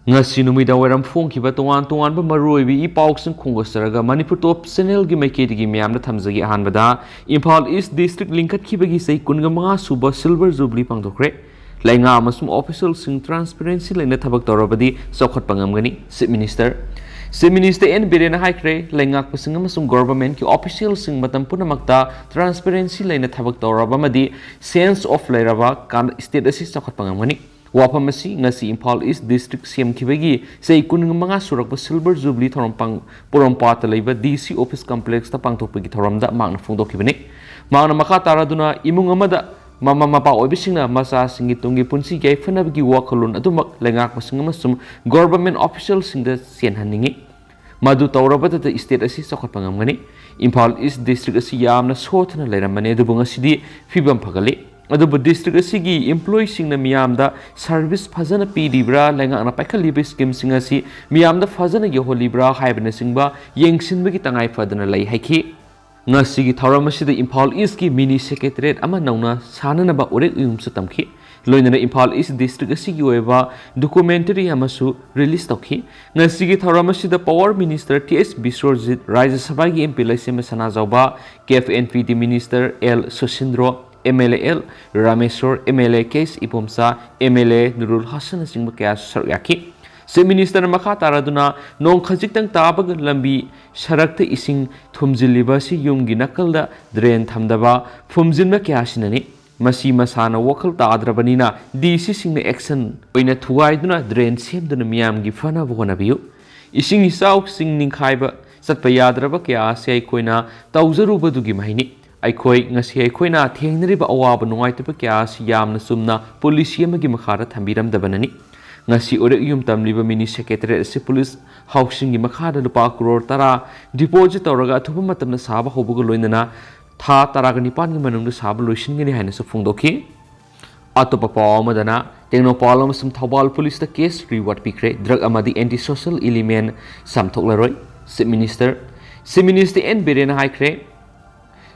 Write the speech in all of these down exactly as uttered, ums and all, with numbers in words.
ꯉꯁꯤ ꯅꯨꯃꯤꯗꯥꯡ ꯋꯥꯏꯔꯝ ꯐꯣꯡꯈꯤꯕ ꯇꯣꯉꯥꯟ ꯇꯣꯉꯥꯟꯕ ꯃꯔꯨꯑꯣꯏꯕ ꯏ ꯄꯥꯎꯁꯤꯡ ꯈꯣꯝꯒꯠꯆꯔꯒ ꯃꯅꯤꯄꯨꯔ ꯇꯣꯞ ꯆꯦꯅꯦꯜꯒꯤ ꯃꯥꯏꯀꯩꯗꯒꯤ ꯃꯌꯥꯝꯗ ꯊꯝꯖꯒꯦ꯫ ꯑꯍꯥꯟꯕꯗ, ꯏꯝꯐꯥꯜ ꯏꯁ ꯗꯤꯁꯇ꯭ꯔꯤꯛ ꯂꯤꯡꯈꯠꯈꯤꯕꯒꯤ ꯆꯍꯤ ꯀꯨꯟꯒ ꯃꯉꯥ ꯁꯨꯕ ꯁꯤꯜꯚꯔ ꯖꯨꯕꯤꯂꯤ ꯄꯥꯡꯊꯣꯛꯈ꯭ꯔꯦ꯫ ꯂꯩꯉꯥꯛ ꯑꯃꯁꯨꯡ ꯑꯣꯐꯤꯁꯤꯌꯦꯜꯁꯤꯡ ꯇ꯭ꯔꯥꯟꯁꯄꯦꯔꯦꯟꯁꯤ ꯂꯩꯅ ꯊꯕꯛ ꯇꯧꯔꯕꯗꯤ ꯆꯥꯎꯈꯠꯄ ꯉꯝꯒꯅꯤ꯫ Chief minister, chief minister N ꯕꯤꯔꯦꯟꯅ ꯍꯥꯏꯈ꯭ꯔꯦ, ꯂꯩꯉꯥꯛꯄꯁꯤꯡ ꯑꯃꯁꯨꯡ ꯒꯣꯚꯔꯟꯃꯦꯟꯠꯀꯤ ꯑꯣꯐꯤꯁꯤꯌꯦꯜꯁꯤꯡ ꯃꯇꯝ ꯄꯨꯝꯅꯃꯛꯇ ꯇ꯭ꯔꯥꯟꯁꯄꯦꯔꯦꯟꯁꯤ ꯂꯩꯅ ꯊꯕꯛ ꯇꯧꯔꯕ ꯑꯃꯗꯤ ꯁꯦꯟꯁ ꯑꯣꯐ ꯂꯩꯔꯕ ꯀꯥꯟ-, ꯁ꯭ꯇꯦꯠ ꯑꯁꯤ ꯆꯥꯎꯈꯠꯄ ꯉꯝꯒꯅꯤ꯫ ꯋꯥꯐꯝ ꯑꯁꯤ ꯉꯁꯤ ꯏꯝꯐꯥꯜ ꯏꯁ ꯗꯤꯁꯇ꯭ꯔꯤꯛ ꯁꯦꯝꯈꯤꯕꯒꯤ ꯆꯍꯤ ꯀꯨꯟꯃꯉꯥ ꯁꯨꯔꯛꯄ ꯁꯤꯜꯚꯔ ꯖꯨꯕꯤꯂꯤ ꯊꯧꯔꯝ ꯄꯥꯡ-, ꯄꯣꯔꯣꯝꯄꯥꯠꯇ ꯂꯩꯕ ꯗꯤ ꯁꯤ ꯑꯣꯐꯤꯁ ꯀꯝꯄ꯭ꯂꯦꯛꯁꯇ ꯄꯥꯡꯊꯣꯛꯄꯒꯤ ꯊꯧꯔꯝꯗ ꯃꯍꯥꯛꯅ ꯐꯣꯡꯗꯣꯛꯈꯤꯕꯅꯤ꯫ ꯃꯍꯥꯛꯅ ꯃꯈꯥ ꯇꯥꯔꯗꯨꯅ ꯏꯃꯨꯡ ꯑꯃꯗ ꯃꯃꯥ ꯃꯄꯥ ꯑꯣꯏꯕꯁꯤꯡꯅ ꯃꯆꯥꯁꯤꯡꯒꯤ ꯇꯨꯡꯒꯤ ꯄꯨꯟꯁꯤ ꯌꯥꯏꯐꯅꯕꯒꯤ ꯋꯥꯈꯜꯂꯣꯟ ꯑꯗꯨꯃꯛ ꯂꯩꯉꯥꯛꯄꯁꯤꯡ ꯑꯃꯁꯨꯡ ꯒꯣꯚꯔꯟꯃꯦꯟꯠ ꯑꯣꯐꯤꯁꯤꯌꯦꯜꯁꯤꯡꯗ ꯆꯦꯟꯍꯟꯅꯤꯡꯏ꯫ ꯃꯗꯨ ꯇꯧꯔꯕꯗꯇ ꯁ꯭ꯇꯦꯠ ꯑꯁꯤ ꯆꯥꯎꯈꯠꯄ ꯉꯝꯒꯅꯤ꯫ ꯏꯝꯐꯥꯜ ꯏꯁ ꯗꯤꯁꯇ꯭ꯔꯤꯛ ꯑꯁꯤ ꯌꯥꯝꯅ ꯁꯣꯊꯅ ꯂꯩꯔꯝꯕꯅꯤ, ꯑꯗꯨꯕꯨ ꯉꯁꯤꯗꯤ ꯐꯤꯕꯝ ꯐꯒꯠꯂꯤ꯫ ꯑꯗꯨꯕꯨ ꯗꯤꯁꯇ꯭ꯔꯤꯛ ꯑꯁꯤꯒꯤ ꯏꯝꯄ꯭ꯂꯣꯌꯤꯁꯤꯡꯅ ꯃꯤꯌꯥꯝꯗ ꯁꯔꯚꯤꯁ ꯐꯖꯅ ꯄꯤꯔꯤꯕ꯭ꯔꯥ, ꯂꯩꯉꯥꯛꯅ ꯄꯥꯏꯈꯠꯂꯤꯕ ꯁ꯭ꯀꯤꯝꯁꯤꯡ ꯑꯁꯤ ꯃꯤꯌꯥꯝꯗ ꯐꯖꯅ ꯌꯧꯍꯜꯂꯤꯕ꯭ꯔꯥ ꯍꯥꯏꯕꯅꯆꯤꯡꯕ ꯌꯦꯡꯁꯤꯟꯕꯒꯤ ꯇꯉꯥꯏ ꯐꯗꯅ ꯂꯩ ꯍꯥꯏꯈꯤ꯫ ꯉꯁꯤꯒꯤ ꯊꯧꯔꯝ ꯑꯁꯤꯗ ꯏꯝꯐꯥꯜ ꯏꯁꯀꯤ ꯃꯤꯅꯤ ꯁꯦꯀ꯭ꯔꯦꯇꯔꯤꯌꯦꯠ ꯑꯃ ꯅꯧꯅ ꯁꯥꯅꯅꯕ ꯎꯔꯦꯛ ꯎꯌꯨꯡꯁꯨ ꯇꯝꯈꯤ꯫ ꯂꯣꯏꯅꯅ ꯏꯝꯐꯥꯜ ꯏꯁ ꯗꯤꯁꯇ꯭ꯔꯤꯛ ꯑꯁꯤꯒꯤ ꯑꯣꯏꯕ ꯗꯣꯀꯨꯃꯦꯟꯇꯔꯤ ꯑꯃꯁꯨ ꯔꯤꯂꯤꯖ ꯇꯧꯈꯤ꯫ ꯉꯁꯤꯒꯤ ꯊꯧꯔꯝ ꯑꯁꯤꯗ power minister T H Biswajit, Rajya ꯁꯚꯥꯒꯤ M P Leishemba Sanajaoba, CAF and P D minister L Susindro, M L A L Rameshwar, M L A K S Ibomcha, M L A Nurul ꯍꯁꯟꯅꯆꯤꯡꯕ ꯀꯌꯥꯁꯨ ꯁꯔꯨꯛ ꯌꯥꯈꯤ꯫ ꯆꯤꯐ ꯃꯤꯅꯤꯁꯇꯔꯅ ꯃꯈꯥ ꯇꯥꯔꯗꯨꯅ, ꯅꯣꯡ ꯈꯖꯤꯛꯇꯪ ꯇꯥꯕꯒ ꯂꯝꯕꯤ ꯁꯔꯛꯇ ꯏꯁꯤꯡ ꯊꯨꯝꯖꯤꯜꯂꯤꯕ ꯑꯁꯤ ꯌꯨꯝꯒꯤ ꯅꯥꯀꯜꯗ ꯗ꯭ꯔꯦꯟ ꯊꯝꯗꯕ, ꯐꯨꯝꯖꯤꯟꯕ ꯀꯌꯥ ꯑꯁꯤꯅꯅꯤ꯫ ꯃꯁꯤ ꯃꯁꯥꯅ ꯋꯥꯈꯜ ꯇꯥꯗ꯭ꯔꯕꯅꯤꯅ ꯗꯤ ꯁꯤꯁꯤꯡꯅ ꯑꯦꯛꯁꯟ ꯑꯣꯏꯅ ꯊꯨꯒꯥꯏꯗꯨꯅ ꯗ꯭ꯔꯦꯟ ꯁꯦꯝꯗꯨꯅ ꯃꯤꯌꯥꯝꯒꯤ ꯐꯅꯕ ꯍꯣꯠꯅꯕꯤꯌꯨ꯫ ꯏꯁꯤꯡ ꯏꯆꯥꯎꯁꯤꯡ ꯅꯤꯡꯈꯥꯏꯕ ꯆꯠꯄ ꯌꯥꯗ꯭ꯔꯕ ꯀꯌꯥ ꯑꯁꯤ ꯑꯩꯈꯣꯏꯅ ꯇꯧꯖꯔꯨꯕꯗꯨꯒꯤ ꯃꯍꯩꯅꯤ꯫ ꯑꯩꯈꯣꯏ ꯉꯁꯤ ꯑꯩꯈꯣꯏꯅ ꯊꯦꯡꯅꯔꯤꯕ ꯑꯋꯥꯕ ꯅꯨꯡꯉꯥꯏꯇꯕ ꯀꯌꯥ ꯑꯁꯤ ꯌꯥꯝꯅ ꯆꯨꯝꯅ ꯄꯣꯂꯤꯁꯤ ꯑꯃꯒꯤ ꯃꯈꯥꯗ ꯊꯝꯕꯤꯔꯝꯗꯕꯅꯅꯤ꯫ ꯉꯁꯤ ꯎꯔꯦꯛ ꯌꯨꯝ ꯇꯝꯂꯤꯕ ꯃꯤꯅꯤ ꯁꯦꯀ꯭ꯔꯦꯇꯔꯤꯌꯦꯠ ꯑꯁꯤ ꯄꯨꯂꯤꯁ ꯍꯥꯎꯁꯤꯡꯒꯤ ꯃꯈꯥꯗ ꯂꯨꯄꯥ ꯀ꯭ꯔꯣꯔ ꯇꯔꯥ ꯗꯤꯄꯣꯖꯤꯠ ꯇꯧꯔꯒ ꯑꯊꯨꯕ ꯃꯇꯝꯗ ꯁꯥꯕ ꯍꯧꯕꯒ ꯂꯣꯏꯅꯅ ꯊꯥ ꯇꯔꯥꯒ ꯅꯤꯄꯥꯟꯒꯤ ꯃꯅꯨꯡꯗ ꯁꯥꯕ ꯂꯣꯏꯁꯤꯟꯒꯅꯤ ꯍꯥꯏꯅꯁꯨ ꯐꯣꯡꯗꯣꯛꯈꯤ꯫ ꯑꯇꯣꯞꯄ ꯄꯥꯎ ꯑꯃꯗꯅ, ꯇꯦꯡꯅꯧꯄꯜ ꯑꯃꯁꯨꯡ ꯊꯧꯕꯥꯜ ꯄꯨꯂꯤꯁꯇ ꯀꯦꯁ ꯔꯤꯋꯥꯔꯗ ꯄꯤꯈ꯭ꯔꯦ꯫ ꯗ꯭ꯔꯒ ꯑꯃꯗꯤ ꯑꯦꯟꯇꯤ ꯁꯣꯁꯤꯌꯦꯜ ꯏꯂꯤꯃꯦꯟ ꯆꯥꯝꯊꯣꯛꯂꯔꯣꯏ꯫ Chief minister, chief minister N ꯕꯤꯔꯦꯟꯅ ꯍꯥꯏꯈ꯭ꯔꯦ,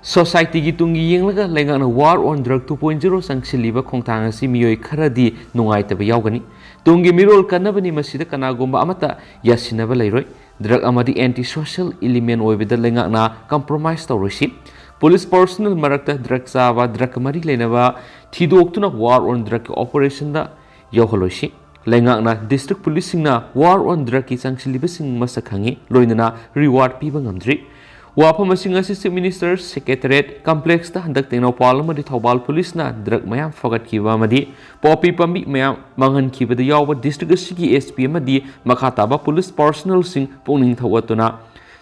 ꯁꯣꯁꯥꯏꯇꯤꯒꯤ ꯇꯨꯡꯒꯤ ꯌꯦꯡꯂꯒ ꯂꯩꯉꯥꯛꯅ War on Drug two point zero ꯆꯪꯁꯤꯜꯂꯤꯕ ꯈꯣꯡꯊꯥꯡ ꯑꯁꯤ ꯃꯤꯑꯣꯏ ꯈꯔꯗꯤ ꯅꯨꯡꯉꯥꯏꯇꯕ ꯌꯥꯎꯒꯅꯤ꯫ ꯇꯨꯡꯒꯤ ꯃꯤꯔꯣꯜ ꯀꯟꯅꯕꯅꯤ, ꯃꯁꯤꯗ ꯀꯅꯥꯒꯨꯝꯕ ꯑꯃꯠꯇ ꯌꯥꯁꯤꯟꯅꯕ ꯂꯩꯔꯣꯏ꯫ ꯗ꯭ꯔꯒ ꯑꯃꯗꯤ ꯑꯦꯟꯇꯤ ꯁꯣꯁꯤꯌꯦꯜ ꯏꯂꯤꯃꯦꯟ ꯑꯣꯏꯕꯗ ꯂꯩꯉꯥꯛꯅ ꯀꯝꯄ꯭ꯔꯣꯃꯥꯏꯁ ꯇꯧꯔꯣꯏꯁꯤ꯫ ꯄꯨꯂꯤꯁ ꯄꯔꯁꯣꯅꯦꯜ ꯃꯔꯛꯇ ꯗ꯭ꯔꯒ ꯆꯥꯕ, ꯗ꯭ꯔꯒ ꯃꯔꯤ ꯂꯩꯅꯕ ꯊꯤꯗꯣꯛꯇꯨꯅ War on Drugꯀꯤ ꯑꯣꯄꯔꯦꯁꯟꯗ ꯌꯥꯎꯍꯜꯂꯣꯏꯁꯤ꯫ ꯂꯩꯉꯥꯛꯅ ꯗꯤꯁꯇ꯭ꯔꯤꯛ ꯄꯨꯂꯤꯁꯁꯤꯡꯅ War on Drugꯀꯤ ꯆꯪꯁꯤꯜꯂꯤꯕꯁꯤꯡ ꯃꯁꯛ ꯈꯪꯉꯤ, ꯂꯣꯏꯅꯅ ꯔꯤꯋꯥꯔꯗ ꯄꯤꯕ ꯉꯝꯗ꯭ꯔꯤ꯫ ꯋꯥꯐꯝ ꯑꯁꯤꯡ ꯑꯁꯤ ꯆꯤꯐ ꯃꯤꯅꯤꯁꯇꯔ, ꯁꯦꯀ꯭ꯔꯦꯇꯔꯤꯌꯦꯠ ꯀꯝꯄ꯭ꯂꯦꯛꯁꯇ ꯍꯟꯗꯛ ꯇꯦꯡꯅꯧꯄꯥꯜ ꯑꯃꯗꯤ ꯊꯧꯕꯥꯜ ꯄꯨꯂꯤꯁꯅ ꯗ꯭ꯔꯒ ꯃꯌꯥꯝ ꯐꯒꯠꯈꯤꯕ ꯑꯃꯗꯤ ꯄꯣꯄꯤ ꯄꯥꯝꯕꯤ ꯃꯌꯥꯝ ꯃꯥꯡꯍꯟꯈꯤꯕꯗ ꯌꯥꯎꯕ ꯗꯤꯁꯇ꯭ꯔꯤꯛ ꯑꯁꯤꯒꯤ ꯑꯦꯁ ꯄꯤ ꯑꯃꯗꯤ ꯃꯈꯥ ꯇꯥꯕ ꯄꯨꯂꯤꯁ ꯄꯥꯔꯁꯣꯅꯦꯜꯁꯤꯡ ꯄꯨꯛꯅꯤꯡ ꯊꯧꯒꯠꯇꯨꯅ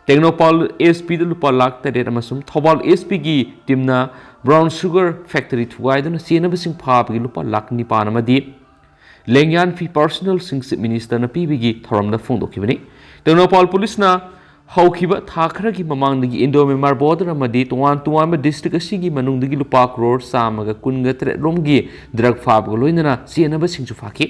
ꯇꯦꯡꯅꯧꯄꯥꯜ ꯑꯦꯁ ꯄꯤꯗ ꯂꯨꯄꯥ ꯂꯥꯈ ꯇꯔꯦꯠ ꯑꯃꯁꯨꯡ ꯊꯧꯕꯥꯜ ꯑꯦꯁ ꯄꯤꯒꯤ ꯇꯤꯝꯅ ꯕ꯭ꯔꯥꯎꯟ ꯁꯨꯒꯔ ꯐꯦꯛꯇꯔꯤ ꯊꯨꯒꯥꯏꯗꯨꯅ ꯆꯦꯟꯅꯕꯁꯤꯡ ꯐꯥꯕꯒꯤ ꯂꯨꯄꯥ ꯂꯥꯈ ꯅꯤꯄꯥꯟ ꯑꯃꯗꯤ ꯂꯦꯡꯌꯥꯟ ꯐꯤ ꯄꯥꯔꯁꯣꯅꯦꯜꯁꯤꯡ ꯆꯤꯐ ꯃꯤꯅꯤꯁꯇꯔꯅ ꯄꯤꯕꯒꯤ ꯊꯧꯔꯝꯗ ꯐꯣꯡꯗꯣꯛꯈꯤꯕꯅꯤ꯫ ꯇꯦꯡꯅꯧꯄꯥꯜ ꯄꯨꯂꯤꯁꯅ ꯍꯧꯈꯤꯕ ꯊꯥ ꯈꯔꯒꯤ ꯃꯃꯥꯡꯗꯒꯤ ꯏꯟꯗꯣ ꯃ꯭ꯌꯥꯟꯃꯥꯔ ꯕꯣꯔꯗꯔ ꯑꯃꯗꯤ ꯇꯣꯉꯥꯟ ꯇꯣꯉꯥꯟꯕ ꯗꯤꯁꯇ꯭ꯔꯤꯛ ꯑꯁꯤꯒꯤ ꯃꯅꯨꯡꯗꯒꯤ ꯂꯨꯄꯥ ꯀ꯭ꯔꯣꯔ ꯆꯥꯝꯃꯒ ꯀꯨꯟꯒ ꯇꯔꯦꯠ ꯂꯣꯝꯒꯤ ꯗ꯭ꯔꯒ ꯐꯥꯕꯒ ꯂꯣꯏꯅꯅ ꯆꯦꯟꯅꯕꯁꯤꯡꯁꯨ ꯐꯥꯈꯤ꯫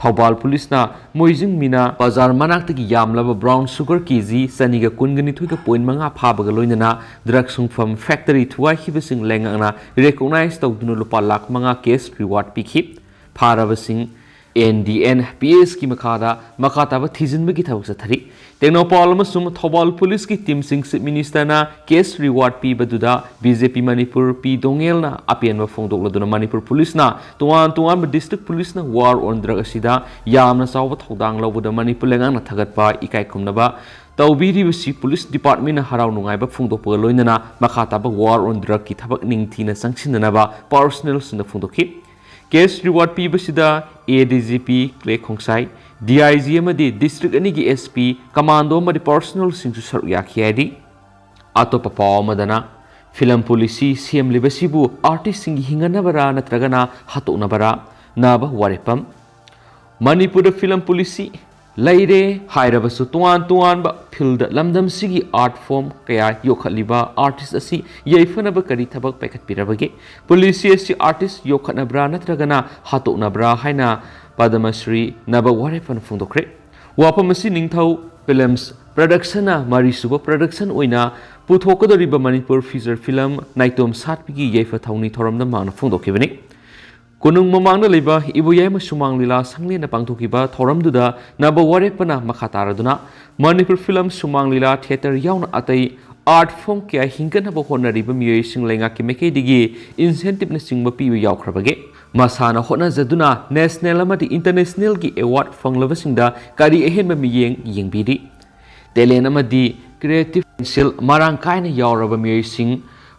ꯊꯧꯕꯥꯜ ꯄꯨꯂꯤꯁꯅ ꯃꯣꯏꯖꯤꯡ ꯃꯤꯅꯥ ꯕꯖꯥꯔ ꯃꯅꯥꯛꯇꯒꯤ ꯌꯥꯝꯂꯕ ꯕ꯭ꯔꯥꯎꯟ ꯁꯨꯒꯔ ꯀꯦ ꯖꯤ ꯆꯅꯤꯒ ꯀꯨꯟꯒ ꯅꯤꯊꯣꯏꯒ ꯄꯣꯏꯟ ꯃꯉꯥ ꯐꯥꯕꯒ ꯂꯣꯏꯅꯅ ꯗ꯭ꯔꯒ ꯁꯨꯡꯐꯝ ꯐꯦꯛꯇꯔꯤ ꯊꯨꯒꯥꯏꯈꯤꯕꯁꯤꯡ ꯂꯩꯉꯥꯛꯅ ꯔꯦꯀꯣꯛꯅꯥꯏꯖ ꯇꯧꯗꯨꯅ ꯂꯨꯄꯥ ꯂꯥꯈ ꯃꯉꯥ ꯀꯦꯁ ꯔꯤꯋꯥꯔꯗ ꯄꯤꯈꯤ꯫ ꯐꯥꯔꯕꯁꯤꯡ ꯑꯦꯟ ꯗꯤ ꯑꯦꯟ ꯄꯤ ꯑꯦꯁꯀꯤ ꯃꯈꯥꯗ ꯃꯈꯥ ꯇꯥꯕ ꯊꯤꯖꯤꯟꯕꯒꯤ ꯊꯕꯛ ꯆꯠꯊꯔꯤ꯫ ꯇꯦꯡꯅꯧꯄꯥꯜ ꯑꯃꯁꯨꯡ ꯊꯧꯕꯥꯜ ꯄꯨꯂꯤꯁꯀꯤ ꯇꯤꯝꯁꯤꯡ ꯆꯤꯐ ꯃꯤꯅꯤꯁꯇꯔꯅ ꯀꯦꯁ ꯔꯤꯋꯥꯔꯗ ꯄꯤꯕꯗꯨꯗ ꯕꯤ ꯖꯦ ꯄꯤ ꯃꯅꯤꯄꯨꯔ ꯄꯤ ꯗꯣꯉꯦꯜꯅ ꯑꯄꯦꯟꯕ ꯐꯣꯡꯗꯣꯛꯂꯗꯨꯅ ꯃꯅꯤꯄꯨꯔ ꯄꯨꯂꯤꯁꯅ ꯇꯣꯉꯥꯟ ꯇꯣꯉꯥꯟꯕ ꯗꯤꯁꯇ꯭ꯔꯤꯛ ꯄꯨꯂꯤꯁꯅ War on Drug ꯑꯁꯤꯗ ꯌꯥꯝꯅ ꯆꯥꯎꯕ ꯊꯧꯗꯥꯡ ꯂꯧꯕꯗ ꯃꯅꯤꯄꯨꯔ ꯂꯩꯉꯥꯛꯅ ꯊꯥꯒꯠꯄ ꯏꯀꯥꯏ ꯈꯨꯝꯅꯕ ꯇꯧꯕꯤꯔꯤꯕꯁꯤ ꯄꯨꯂꯤꯁ ꯗꯤꯄꯥꯔꯠꯃꯦꯟꯅ ꯍꯔꯥꯎ ꯅꯨꯡꯉꯥꯏꯕ ꯐꯣꯡꯗꯣꯛꯄꯒ ꯂꯣꯏꯅꯅ ꯃꯈꯥ ꯇꯥꯕ War on Drugꯀꯤ ꯊꯕꯛ ꯅꯤꯡꯊꯤꯅ ꯆꯪꯁꯤꯟꯅꯅꯕ ꯄꯥꯔꯁꯣꯅꯦꯜꯁꯤꯡꯗ ꯐꯣꯡꯗꯣꯛꯈꯤ꯫ ꯀꯦꯁ ꯔꯤꯋꯥꯔꯗ ꯄꯤꯕꯁꯤꯗ A D G P Clay Khongsai, D I G ꯑꯃꯗꯤ ꯗꯤꯁꯇ꯭ꯔꯤꯛ ꯑꯅꯤꯒꯤ ꯑꯦꯁ ꯄꯤ, ꯀꯃꯥꯟꯗꯣ ꯑꯃꯗꯤ ꯄꯥꯔꯁꯣꯅꯦꯜꯁꯤꯡꯁꯨ ꯁꯔꯨꯛ ꯌꯥꯈꯤ ꯍꯥꯏꯔꯤ꯫ ꯑꯇꯣꯞꯄ ꯄꯥꯎ ꯑꯃꯗꯅ, ꯐꯤꯂꯝ ꯄꯣꯂꯤꯁꯤ ꯁꯦꯝꯂꯤꯕꯁꯤꯕꯨ ꯑꯥꯔꯇꯤꯁꯁꯤꯡꯒꯤ ꯍꯤꯡꯒꯠꯅꯕꯔꯥ ꯅꯠꯇ꯭ꯔꯒꯅ ꯍꯥꯠꯇꯣꯛꯅꯕꯔꯥ? ꯅꯕ ꯋꯥꯔꯦꯞꯐꯝ꯫ ꯃꯅꯤꯄꯨꯔꯗ ꯐꯤꯂꯝ ꯄꯣꯂꯤꯁꯤ ꯂꯩꯔꯦ ꯍꯥꯏꯔꯕꯁꯨ, ꯇꯣꯉꯥꯟ ꯇꯣꯉꯥꯟꯕ ꯐꯤꯜꯗ ꯂꯝꯗꯝꯁꯤꯒꯤ ꯑꯥꯔꯠ ꯐꯣꯔꯝ ꯀꯌꯥ ꯌꯣꯛꯈꯠꯂꯤꯕ ꯑꯥꯔꯇꯤꯁ ꯑꯁꯤ ꯌꯩꯐꯅꯕ ꯀꯔꯤ ꯊꯕꯛ ꯄꯥꯏꯈꯠꯄꯤꯔꯕꯒꯦ? ꯄꯣꯂꯤꯁꯤ ꯑꯁꯤ ꯑꯥꯔꯇꯤꯁ ꯌꯣꯛꯈꯠꯅꯕ꯭ꯔꯥ ꯅꯠꯇ꯭ꯔꯒꯅ ꯍꯥꯠꯇꯣꯛꯅꯕ꯭ꯔꯥ ꯍꯥꯏꯅ ꯄꯗꯃꯁ꯭ꯔꯤ ꯅꯕ ꯋꯥꯔꯦꯞꯐꯝꯅ ꯐꯣꯡꯗꯣꯛꯈ꯭ꯔꯦ꯫ ꯋꯥꯐꯝ ꯑꯁꯤ ꯅꯤꯡꯊꯧ ꯐꯤꯂꯝꯁ ꯄ꯭ꯔꯗꯛꯁꯟꯅ ꯃꯔꯤꯁꯨꯕ ꯄ꯭ꯔꯗꯛꯁꯟ ꯑꯣꯏꯅ ꯄꯨꯊꯣꯛꯀꯗꯧꯔꯤꯕ ꯃꯅꯤꯄꯨꯔ feature film ꯅꯥꯏꯇꯣꯝ ꯁꯥꯠꯄꯤꯒꯤ ꯌꯥꯏꯐ ꯊꯧꯅꯤ ꯊꯧꯔꯝꯗ ꯃꯍꯥꯛꯅ ꯐꯣꯡꯗꯣꯛꯈꯤꯕꯅꯤ꯫ ꯀꯣꯅꯨꯡ ꯃꯃꯥꯡꯗ ꯂꯩꯕ ꯏꯕꯣꯌꯥꯏꯃ ꯁꯨꯃꯥꯡ ꯂꯤꯂꯥ ꯁꯪꯂꯦꯟꯗ ꯄꯥꯡꯊꯣꯛꯈꯤꯕ ꯊꯧꯔꯝꯗꯨꯗ ꯅꯕ ꯋꯥꯔꯦꯞꯄꯅ ꯃꯈꯥ ꯇꯥꯔꯗꯨꯅ ꯃꯅꯤꯄꯨꯔ film ꯁꯨꯃꯥꯡ ꯂꯤꯂꯥ theatre ꯌꯥꯎꯅ ꯑꯇꯩ art form ꯀꯌꯥ ꯍꯤꯡꯒꯠꯅꯕ ꯍꯣꯠꯅꯔꯤꯕ ꯃꯤꯑꯣꯏꯁꯤꯡ ꯂꯩꯉꯥꯛꯀꯤ ꯃꯥꯏꯀꯩꯗꯒꯤ incentive ꯅꯆꯤꯡꯕ ꯄꯤꯕ ꯌꯥꯎꯈ꯭ꯔꯕꯒꯦ꯫ ꯃꯁꯥꯅ ꯍꯣꯠꯅꯖꯗꯨꯅ national ꯑꯃꯗꯤ international ꯒꯤ award ꯐꯪꯂꯕꯁꯤꯡꯗ ꯀꯔꯤ ꯑꯍꯦꯟꯕ ꯃꯤꯠꯌꯦꯡ ꯌꯦꯡꯕꯤꯔꯤ? Talent ꯑꯃꯗꯤ creative potential ꯃꯔꯥꯡ ꯀꯥꯏꯅ ꯌꯥꯎꯔꯕ ꯃꯤꯑꯣꯏꯁꯤꯡ